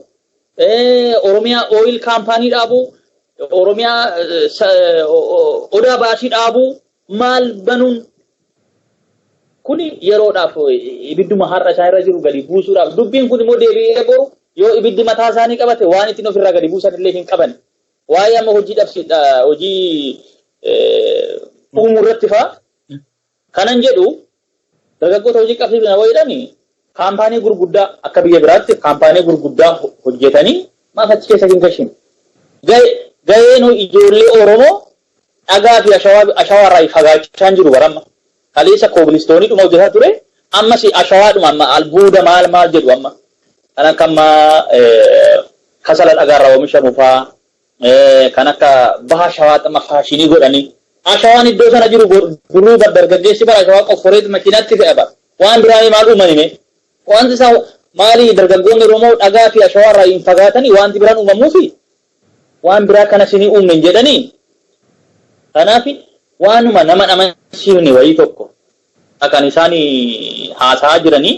Oromiyaa Oil Company dhaabuu, Oromiyaa Odaa Baasii dhaabuu, maal banuun kuni yeroodhaaf ibidduma har'a isaan irra jiru gadi buusuudhaaf. Dubbiin kun immoo deebi'ee boru yoo ibiddi mataa isaanii qabate waan ittiin ofirraa gadi buusan illee hin qaban. Waa'ee amma hojii dhabsiidha, hojii uumuu irratti fa'aa kanan jedhu, dargaggoota hojii qabsiifna wayiidhaan. Kaampaanii gurguddaa akka biyya biraatti kaampaanii gurguddaa hojjetanii maaf achi keessa hin gashin? Gaheen ijoollee Oromoo dhagaa fi ashawaa irraa fagaachaa hin jiru baramma. Kaleessa kobilistoonii dhuma hojjetaa ture, ammas ashawaadhuma amma albuuda maal maal jedhu amma. Kan akka amma kasala dhagaarraa oomishamu fa'aa, kan akka baha shawaatti amma faashinii godhanii. Ashawaan iddoo sana jiru duruu bar dargaggeessi bara ashawaa qofforeet makiinatti fe'a bara. Waan biraanii maal uumani mee? Wanti isaa maali dargaggoonni Oromoo dhagaa fi ashawaa irraa hin fagaatanii wanti biraan uumamuufi? Waan biraa kana isinii uumne hin jedhanii? Kanaaf waanuma nama amansiifne wayii tokko kan isaan haasa'aa jiranii,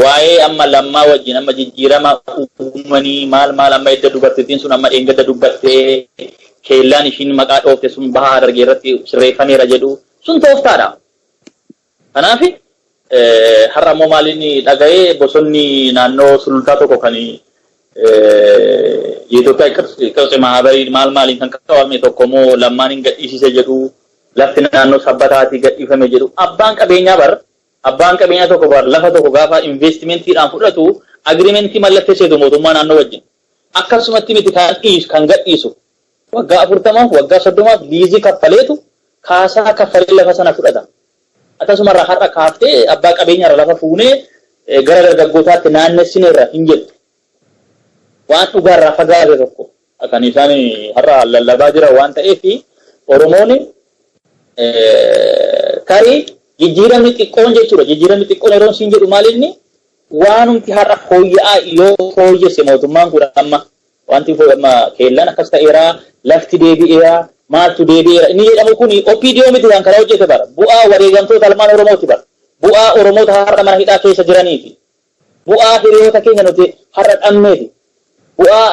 waa'ee amma Lammaa wajjin amma jijjiirama uumanii maal maal, amma edda dubartittiin sun amma dheengadda dubbattee keellaan ishiin maqaa dhoofte sun baha Harargee irratti sirreeffameera jedhu sun tooftaadha. Kanaaf har'a immoo maaliin dhaga'ee, bosonni naannoo sulultaa tokko kan የኢትዮጵያ ቅርስ ማህበር maal maaliin kan qabame tokko immoo Lammaan hin gadhiisise jedhu, lafti naannoo Sabbataatii gadhiifame jedhu. Abbaan qabeenyaa bar, abbaan qabeenyaa tokko bar lafa tokko gaafa investimentiidhaan fudhatu agreementii mallatteesseetu mootummaa naannoo wajjin. Akkasumatti miti kan dhiisu, kan gadhiisu. Waggaa 40f, waggaa 30f liizii kaffaleetu, kaasaa kaffalee lafa sana fudhata. Akkasumarraa har'a kaaftee abbaa qabeenyaarra lafa fuunee gara dargaggootaatti naannessineerra hin jettu. Waan dhugaarraa fagaate tokko kan isaan har'a lallabaa jiran waan ta'eef, Oromoon tarii jijjiiramni xiqqoon jechuudha. Jijjiiramni xiqqoon yeroo siin jedhu maal inni waanumti har'a fooyya'aa yoo fooyyesse mootummaan kun amma wanti amma keellaan akkas ta'eera, lafti deebi'eera, maaltu deebi'eera inni jedhamu kun OPDO miti kan kana hojjete bara. Bu'aa wareegamtoota ilmaan Oromooti bara. Bu'aa Oromoota har'a mana hidhaa keessa jiraniiti. Bu'aa hiriyoota keenya nuti har'a dhabneeti. Bu'aa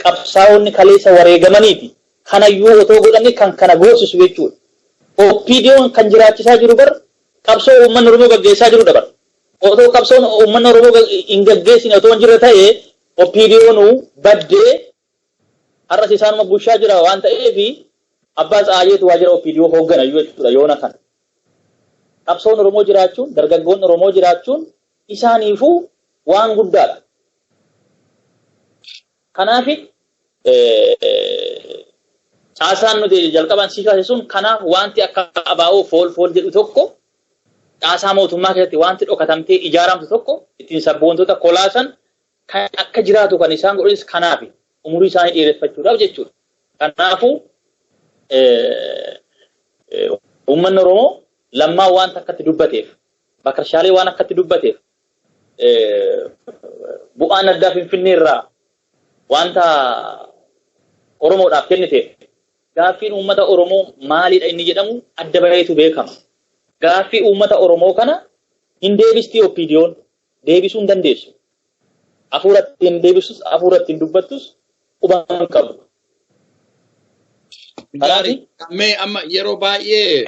qabsaa'onni kaleessa wareegamaniiti. Kanayyuu otoo godhanii kan kana goosisu jechuudha. OPDOn kan jiraachisaa jiru bar qabsoo uummanni Oromoo gaggeessaa jirudha bar. Otoo qabsoon uummanni Oromoo hin gaggeessine otoo hin jirre ta'ee OPDOn baddee har'as isaanuma bulchaa jira waan ta'eef abbaa Tsahaayeetu waajjira OPDO hooggana jechuudha yoona kana. Qabsoon Oromoo jiraachuun, dargaggoonni Oromoo jiraachuun isaaniifuu waan guddaadha. Kanaaf caasaan nuti jalqaban sii kaase sun, kanaaf wanti akka abaa'oo fool fool jedhu tokko caasaa mootummaa keessatti wanti dhokatamtee ijaaramtu tokko ittiin sabboontota kolaasan kan akka jiraatu kan isaan godhanis kanaaf umurii isaanii dheereffachuudhaaf jechuudha. Kanaafuu uummanni Oromoo Lammaa wanta akkatti dubbateef, Bakarshaalee waan akkatti dubbateef, bu'aan addaa Finfinnee irraa wanta Oromoodhaaf kenniteef, gaaffiin uummata Oromoo maalidha inni jedhamu adda baheetu beekama. Gaaffii uummata Oromoo kana hin deebistii OPDOn deebisuu hin dandeessu. Hafuura ittiin deebisus, hafuura ittiin dubbattus quba hin qabu. Gaarii. Mee amma yeroo baay'ee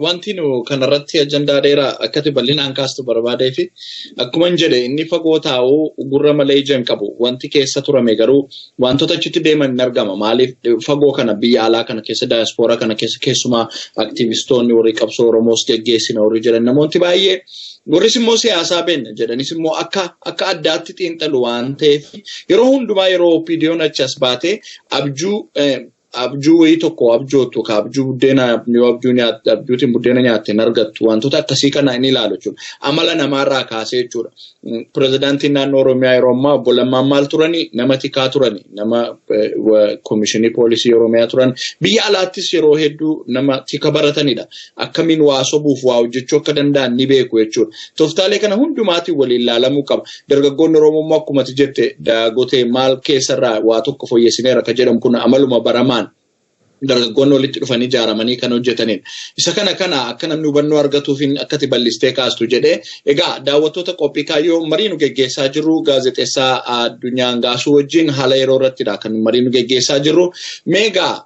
wanti nu kanarratti ajandaa dheeraa akkati bal'inaan kaastu barbaadee fi akkuma hin jedhe inni fagoo taa'u gurra malee ija hin qabu. Wanti keessa turame garuu wantoota achitti deeman hin argama. Maaliif fagoo kana biyya alaa kana keessa, daayaspooraa kana keessa, keessumaa aktiivistoonni warri qabsoo Oromoos geggeessina warri jedhan, namoonni baay'ee warris immoo siyaasaa beekna jedhanis immoo akka addaatti xiinxalu waan ta'eef, yeroo hundumaa yeroo OPDOn achi as baatee abjuu wayii tokko abjootu ka abjuu buddeena yoo abjuu nyaatte abjuutiin buddeena nyaatte hin argattu, wantoota akkasii kana inni ilaalu jechuudha. Amala namaarraa kaasee jechuudha. Pirezidaantiin naannoo Oromiyaa yeroo ammaa obbo Lammaan maal turani? Nama tikaa turani. Nama komishinii poolisii Oromiyaa turan. Biyya alaattis yeroo hedduu nama tika baratanidha. Akkamiin waa sobuuf waa hojjechuu akka danda'an ni beeku jechuudha. Tooftaalee kana hundumaatiin waliin ilaalamuu qaba. Dargaggoonni Oromoo immoo akkuma ati jette daagotee maal keessarraa waa tokko fooyyessineera kan jedhamu kun amaluma baramaan dargaggoonni walitti dhufanii ijaaramanii kan hojjetanidha. Isa kana akka namni hubannoo argatuuf akkati bal'istee kaastu jedhee. Egaa daawwattoota qophii kaayyoo, marii nu geggeessaa jirru gaazexeessaa Addunyaa Hangaasuu wajjin haala yeroo irrattidha kan marii nu geggeessaa jirru. Mee egaa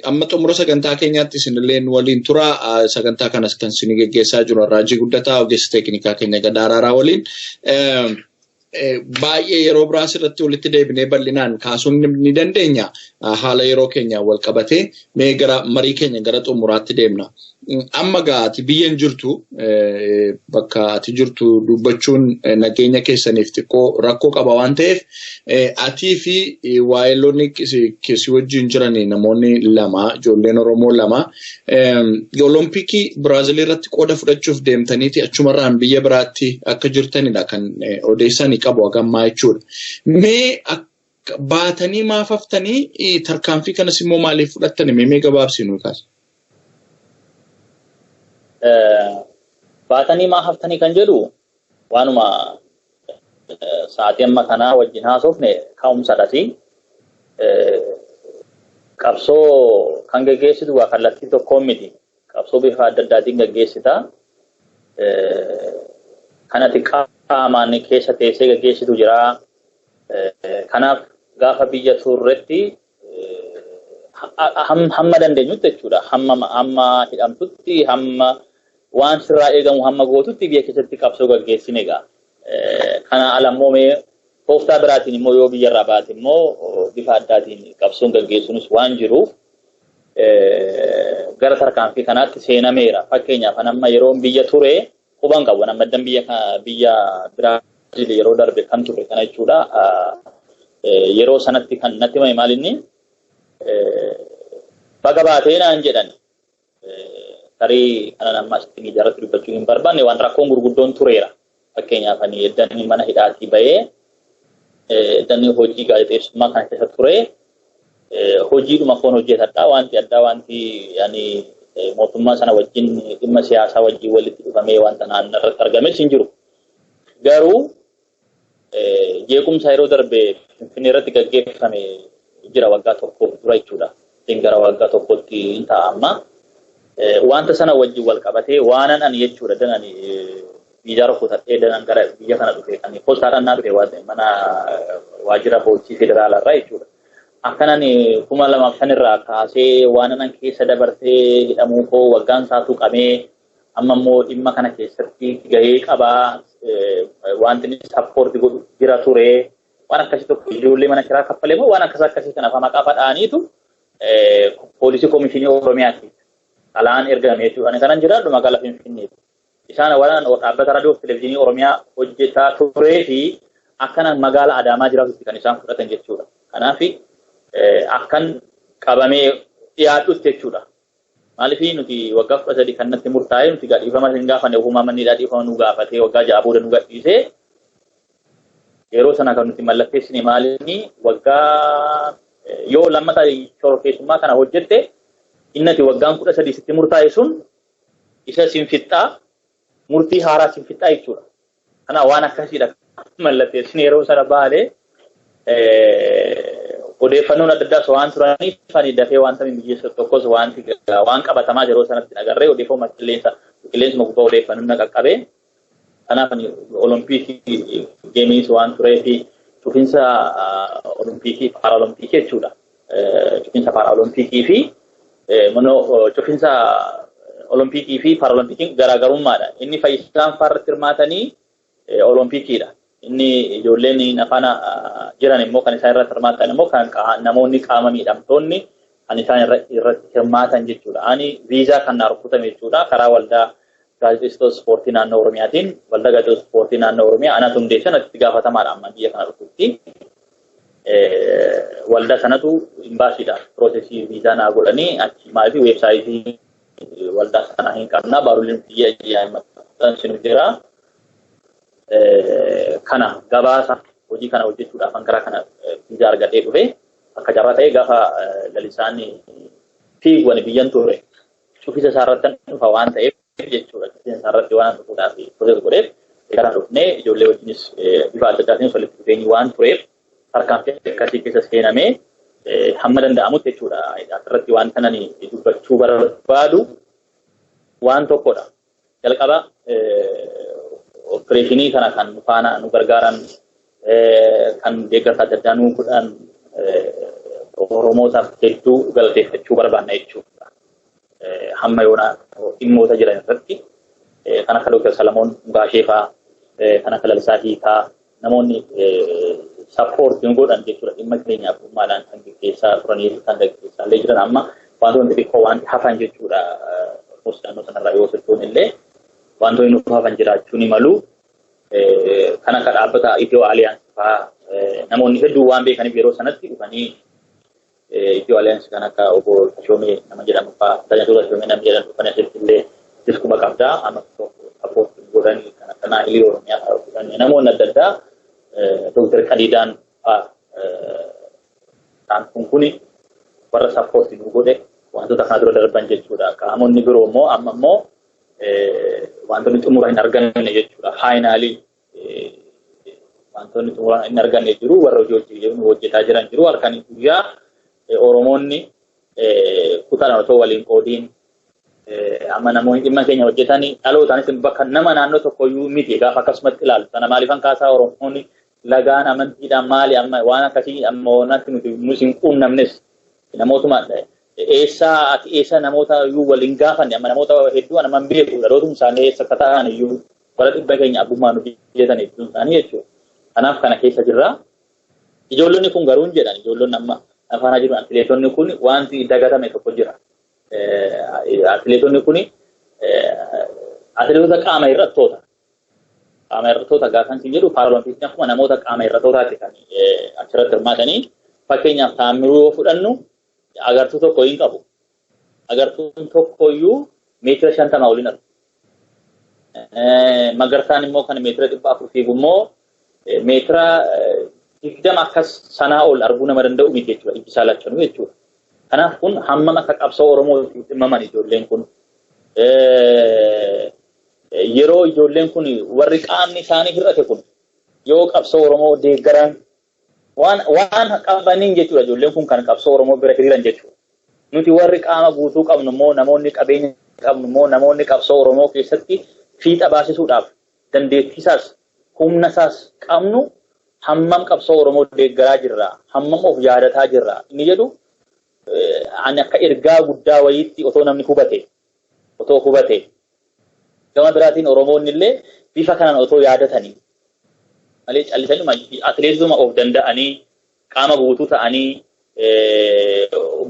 amma xumura sagantaa keenyaatti isinillee nu waliin tura. Sagantaa kanas kan isin geggeessaa jiru Raajii Guddataa, ogeessa teeknikaa keenya Gadaa Araaraa waliin. Baay'ee yeroo biraas irratti walitti deebinee bal'inaan kaasuun ni dandeenya. Haala yeroo keenya wal qabatee mee gara marii keenya gara xumuraatti deemna. Amma gaa ati biyya hin jirtu, bakka ati jirtu dubbachuun nageenya keessaniif xiqqoo rakkoo qaba waan ta'eef, atii fi waa'eelonni si wajjin jiran namoonni lama, ijoolleen Oromoo lama, Olompikii Biraazil irratti qooda fudhachuuf deemtaniiti achumarraan biyya biraatti akka jirtanidha kan odeessanii qabu hagammaa jechuudha. Mee baatanii maaf haftanii, tarkaanfii kanas immoo maaliif fudhattani? Mee gabaabsinu kaasa. Baatanii maaf haftanii kan jedhu waanuma sa'aatii amma kanaa wajjin haasofne ka'umsadhati. Qabsoo kan gaggeessitu waa kallattii tokkoon miti. Qabsoo bifa adda addaatiin gaggeessita. Kanati qaamaan keessa teessee gaggeessitu jira. Kanaaf gaafa biyya turretti hamma dandeenyutti jechuudha. Hamma hidhamtutti, hamma waan sirraa eegamu hamma gootutti biyya keessatti qabsoo gaggeessine egaa. Kana alammoo mee tooftaa biraatiin immoo yoo biyyarraa baate immoo bifa addaatiin qabsoon gaggeessuunis waan jiruuf gara tarkaanfii kanaatti seenameera. Fakkeenyaaf amma yeroo biyya ture quban qabu. Amma addan biyya Biraazil yeroo darbe kan ture kana jechuudha. Yeroo sanatti kan natti himame maal inni baga baatee naan jedhan. Tarii kanan amma asitti miidiyaa irratti dubbachuu hin barbaanne waan rakkoon gurguddoon tureera. Fakkeenyaaf ani eddan mana hidhaatii bahee, eddan hojii gaazexeessummaa kana keessa ture, hojiidhuma koon hojjetadha. Wanti addaa, wanti ani mootummaa sana wajjin dhimma siyaasaa wajjin walitti dhufamee wanta naannoo irratti argames hin jiru. Garuu jeequmsa yeroo darbe Finfinnee irratti gaggeeffame jira waggaa tokko dura jechuudha. Gara waggaa tokkotti hin ta'a amma. Wanta sana wajjin wal qabatee waanan ani jechuudha dan ani viizaa rukutadhee danan gara biyya kana dhufe kan poostaadhaan naa dhufe mana waajjira poolisii federaalaa irraa jechuudha. Akkanan 2005 irraa kaasee waanan keessa dabarsee hidhamuu koo waggaan isaa tuqamee amma immoo dhimma kana keessatti gahee qabaa, wanti inni support godhu jira ture, waan akkasii tokko ijoollee mana kiraa kaffalee moo waan akkas akkasii kanaaf maqaa fadhaaniitu poolisii koomishinii Oromiyaati. Alaan ergame jechuudha. Ani kanan jiraadhu magaalaa Finfinneeti. Isaan waan dhaabbata raadiyoo fi televezyiinii Oromiyaa hojjetaa turee fi akkana magaalaa Adaamaa jiraatutti kan isaan fudhatan jechuudha. Kanaaf akkan qabamee dhiyaadhutti jechuudha. Maaliif nuti waggaa 13 kan natti murtaa'e, nuti gadhiifama hin gaafanne, ofumaa manni dhiifama nu gaafatee waggaa 6 booda nu gadhiisee. Yeroo sana kan nuti mallatteessine maaliini waggaa yoo lammata shororkeessummaa kana hojjette innati waggaan 13 sitti murtaa'e sun isa sinfixxaa, murtii haaraa sinfixxaa jechuudha. Kana waan akkasiidha mallatteessine yeroo sana baalee. Odeeffannoon adda addaas waan turaniif ani dafee wanta mijeessu tokkos wanti waan qabatamaa yeroo sanatti agarree odeeffannoo qilleensuma gubbaa odeeffannoon na qaqqabee. Kanaaf ani Olompikii geemiis waan turee fi cufinsa Olompikii Paaraolompikii jechuudha. Cufinsa Paaraolompikii fi cufinsa Olompikii fi Paaraolompikiin garaagarummaadha. Inni fayyisaan faarratti hirmaatanii Olompikiidha. Inni ijoolleen afaan jiran immoo kan isaan irratti hirmaatan immoo kan namoonni qaama miidhamtoonni kan isaan irratti hirmaatan jechuudha. Ani viizaa kan naa rukutame jechuudha karaa waldaa gaazexeessitoota ispoortii naannoo Oromiyaatiin. Waldaa gaazexeessitoota ispoortii naannoo Oromiyaa anatu hundeessan, itti gaafatamaadha amma biyya kana dhufutti. Waldaa sanatu imbaasiidha process viizaa naa godhanii achi. Maaliif website waldaa sanaa hin qabna, baaruleen biyya ji'a maxxansinu jira. Kana gabaasa hojii kana hojjechuudhaaf karaa kana viizaa argadhee dhufe. Akka carraa ta'ee gaafa Lalisaan fiiguwan biyyan ture cufisa isaarratti dhufa waan ta'eef jechuudha. Cufisa isaarratti waan dhufuudhaaf process godheef gara dhufnee ijoollee wajjinis bifa adda addaatiin walitti dhufeenyi waan tureef tarkaanfii akkasii keessa seenamee hamma danda'amutti jechuudha. Asirratti waan kanani dubbachuu barbaadu waan tokkodha. Jalqaba opereeshinii kana kan faana nu gargaaran, kan deeggarsa adda addaa nu godhan Oromootaaf hedduu galateeffachuu barbaanna jechuudha. Hamma yoona dhimmoota jiran irratti kan akka Dr. Salamoon Gaashee fa'aa, kan akka Lalisaa Hiikaa, namoonni support nu godhan jechuudha, dhimma keenyaaf dhimmaadhaan kan gaggeessaa turanii fi kan gaggeessaa illee jiran, amma wantoonni xixiqqoo waan hafan jechuudha. Almost naannoo sanarraa yoo sochoon illee wantoonni nuuf hafan jiraachuu ni malu. Kan akka dhaabbata Itiyoo Alliance fa'aa namoonni hedduun waan beekaniif yeroo sanatti dhufanii Itiyoo Alliance kan akka obbo Tashoomee nama jedhamu fa'aa, tajaajila Tashoomee nama jedhamu dhufanii asitti illee diskuma qabdaa amma support godhanii kan akka Naahilii Oromiyaa fa'aa godhanii namoonni adda addaa Dooktar Qadiidaan fa'aa isaan kun kuni warra support nu godhe wantoota kana dura darban jechuudha. Qaamonni biroo immoo amma immoo wantoonni xumura hin arganne jechuudha. Finally wantoonni xumura hin arganne jiru, warra hojii hojjetaa jiran jiru. Halkanii guyyaa Oromoonni kutaan otoo waliin qoodiin amma namoonni dhimma keenya hojjetanii dhalootaanis bakka nama naannoo tokkoyyuu miti gaafa akkasumatti ilaalu. Sana maaliifan kaasaa? Oromoonni lagaan amantiidhaan maali amma waan akkasii amma wanti nuti nus hin quunnamnes namootuma eessaa ati eessa namoota iyyuu waliin gaafanne. Amma namoota hedduu nama hin beeku, dhalootum isaanii eessa akka ta'an iyyuu, warra dhibba keenya abbummaan hojjetan hedduun isaanii jechuudha. Kanaaf kana keessa jirra. Ijoollonni kun garuu hin jedhan, ijoollonni amma afaanaa jiru, atileetonni kun wanti dagatame tokko jira. Atileetonni kun atileetota qaama hir'attoota. Qaama hir'attoota gaafa hin jedhu, paaraalimpiksiin akkuma namoota qaama hir'attootaati kan achirratti hirmaatanii. Fakkeenyaaf Taammiruu yoo fudhannu agartuu tokko hin qabu. Agartuun tokkoyyuu meetira 50 oliin argu. Magarsaan immoo kan meetira 400 fiigu immoo meetira 20 akkas sanaa ol arguu nama danda'u miti jechuudha. Ijji isaa lachanuu jechuudha. Kanaaf kun hammam akka qabsoo Oromoo dhimmaman ijoolleen kun. Yeroo ijoolleen kun warri qaamni isaanii hir'ate kun yoo qabsoo Oromoo deeggaran waan qabaniin jechuudha, ijoolleen kun kan qabsoo Oromoo bira hiriiran jechuudha. Nuti warri qaama guutuu qabnu immoo, namoonni qabeenya qabnu immoo, namoonni qabsoo Oromoo keessatti fiixa baasisuudhaaf dandeettiisaas humna isaas qabnu hammam qabsoo Oromoo deeggaraa jirra, hammam of yaadataa jirra inni jedhu ani akka ergaa guddaa wayiitti otoo namni hubate otoo hubate. Gama biraatiin Oromoonni illee bifa kanaan otoo yaadatanii malee callisanii atileetuma of danda'anii qaama guutuu ta'anii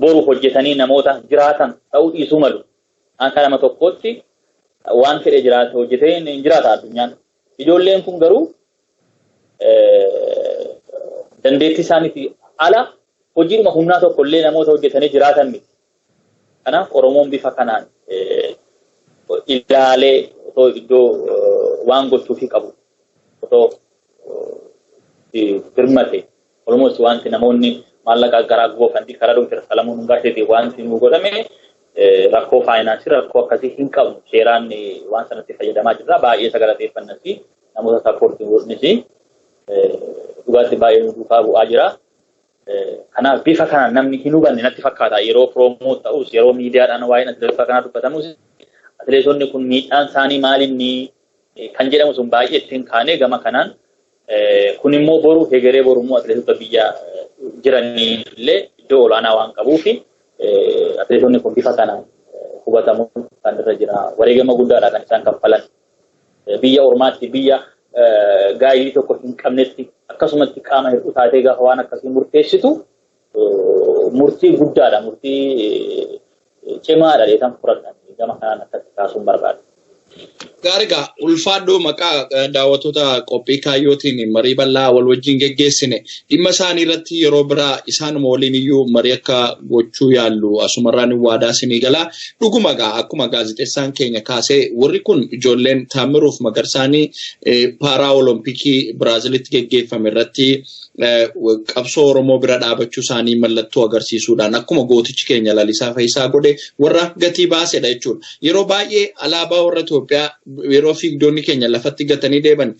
boru hojjetanii namoota jiraatan ta'uu dhiisuu malu. Akka nama tokkootti waan fedhe jiraate hojjetee hin jiraata addunyaan. Ijoolleen kun garuu dandeettii isaaniitii ala hojiidhuma humnaa tokko illee namoota hojjetanii jiraatan miti. Kanaaf Oromoon bifa kanaan ilaalee otoo iddoo waan gochuufii qabu otoo birmate. Almost wanti namoonni maallaqa garaa goofandi karaa Dooktar Salamuun Hungaasheetiin wanti nu godhame rakkoo faayinaansii rakkoo akkasii hin qabnu, seeraan waan sanatti fayyadamaa jirra. Baay'ee sagalateeffannasi namoota support godhunis dhugaatti baay'ee nu duukaa bu'aa jira. Kanaaf bifa kanaan namni hin hubanne natti fakkaata. Yeroo promote ta'us, yeroo miidiyaadhaan waa'een atileetota kanaa dubbatamus, atileetonni kun miidhaan isaanii maalinni kan jedhamu sun baay'ee ittiin kaanee gama kanaan kun immoo boru hegeree boru immoo atileetota biyya jiranii illee iddoo olaanaa waan qabuuf atileetonni kun bifa kanaan hubatamuu kan irra jira. Wareegama guddaadha kan isaan kaffalan. Biyya ormaatti, biyya gaayilii tokko hin qabnetti akkasumatti qaama hir'uu taatee gaafa waan akkasii murteessitu murtii guddaadha, murtii cimaadha dheetan fudhadhan gama kanaan akkatti kaasuun barbaada. Gaarigaa, ulfaadhoo, maqaa daawwattoota qophii kaayyootiin marii bal'aa wal wajjin geggeessine dhimma isaanii irratti yeroo biraa isaanuma waliin iyyuu marii akka gochuu yaallu asumarraan waadaa isinii galaa. Dhuguma gaa akkuma gaazexeessaan keenya kaasee, warri kun ijoolleen Taamiruuf Magarsaanii paaraa olompikii Biraazilitti geggeeffame irratti qabsoo Oromoo bira dhaabachuu isaanii mallattoo agarsiisuudhaan akkuma gootichi keenya Lalisaa Fayisaa godhe warra gatii baasedha jechuudha. Yeroo baay'ee alaabaa warra Itoophiyaa yeroo fiigdonni keenya lafatti gatanii deeman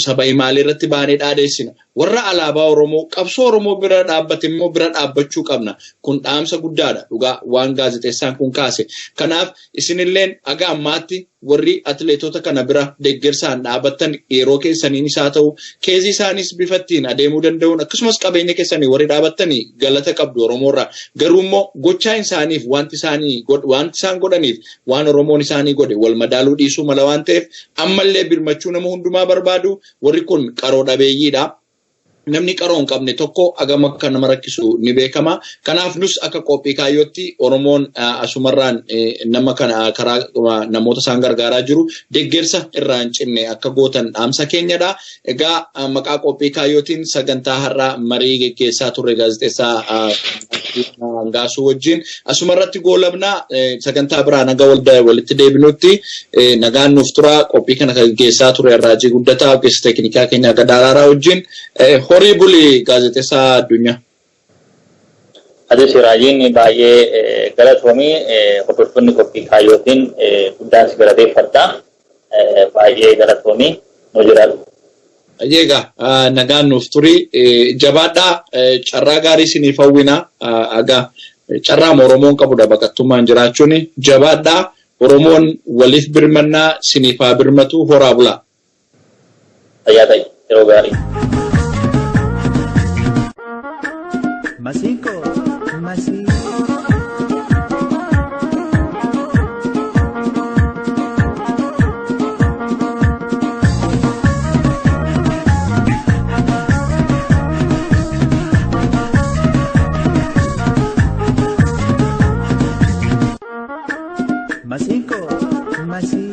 saba himaalee irratti baanee dhaadeessina. Warra alaabaa Oromoo qabsoo Oromoo bira dhaabbate immoo bira dhaabbachuu qabna. Kun dhaamsa guddaadha dhugaa waan gaazexeessaan kun kaase. Kanaaf isinilleen aga ammaatti warri atileetota kana bira deeggarsaan dhaabattan yeroo keessaniin isaa ta'u keezii isaanis bifa ittiin adeemuu danda'uun akkasumas qabeenya keessanii warri dhaabattanii galata qabdu Oromoorraa. Garuu immoo gochaa isaaniif wanti isaanii wanti isaan godhaniif waan Oromoon isaanii godhe wal madaaluu dhiisuu mala waan ta'eef ammallee birmachuu nama hundumaa barbaadu, warri kun qaroo dhabeeyyiidha. Namni qaroo hin qabne tokko hagam akka nama rakkisu ni beekama. Kanaaf nus akka qophii kaayyootti Oromoon asumarraan nama kana karaa namoota isaan gargaaraa jiru deeggarsa irraa hin cinne akka gootan dhaamsa keenyadha. Egaa maqaa qophii kaayyootiin sagantaa har'aa marii geggeessaa turre gaazexeessaa Hangaasuu wajjin asumarratti goolabnaa. Sagantaa biraa naga walitti deebinutti nagaan nuuf tura. Qophii kana kan geggeessaa ture Raajii Guddataa, ogeessa teeknikaa keenya Gadaa Araaraa wajjin. Horii buli, gaazexeessaa addunyaa. Atis Raajiin baay'ee galatoomii. Hordoftoonni qophii kaayyootiin guddaan si galateeffadha. Baay'ee galatoomii, nu jiraadhu. Egaa nagaan nuuf turi, jabaadhaa, carraa gaarii isiniif hawwina. Egaa carraa Oromoon qabudha baqattummaan jiraachuun. Jabaadhaa, Oromoon waliif birmannaa isiniif haa birmatu, horaa bulaa. Fayyaa ta'i, yeroo gaarii. Masinko, masi. Masinko, masi.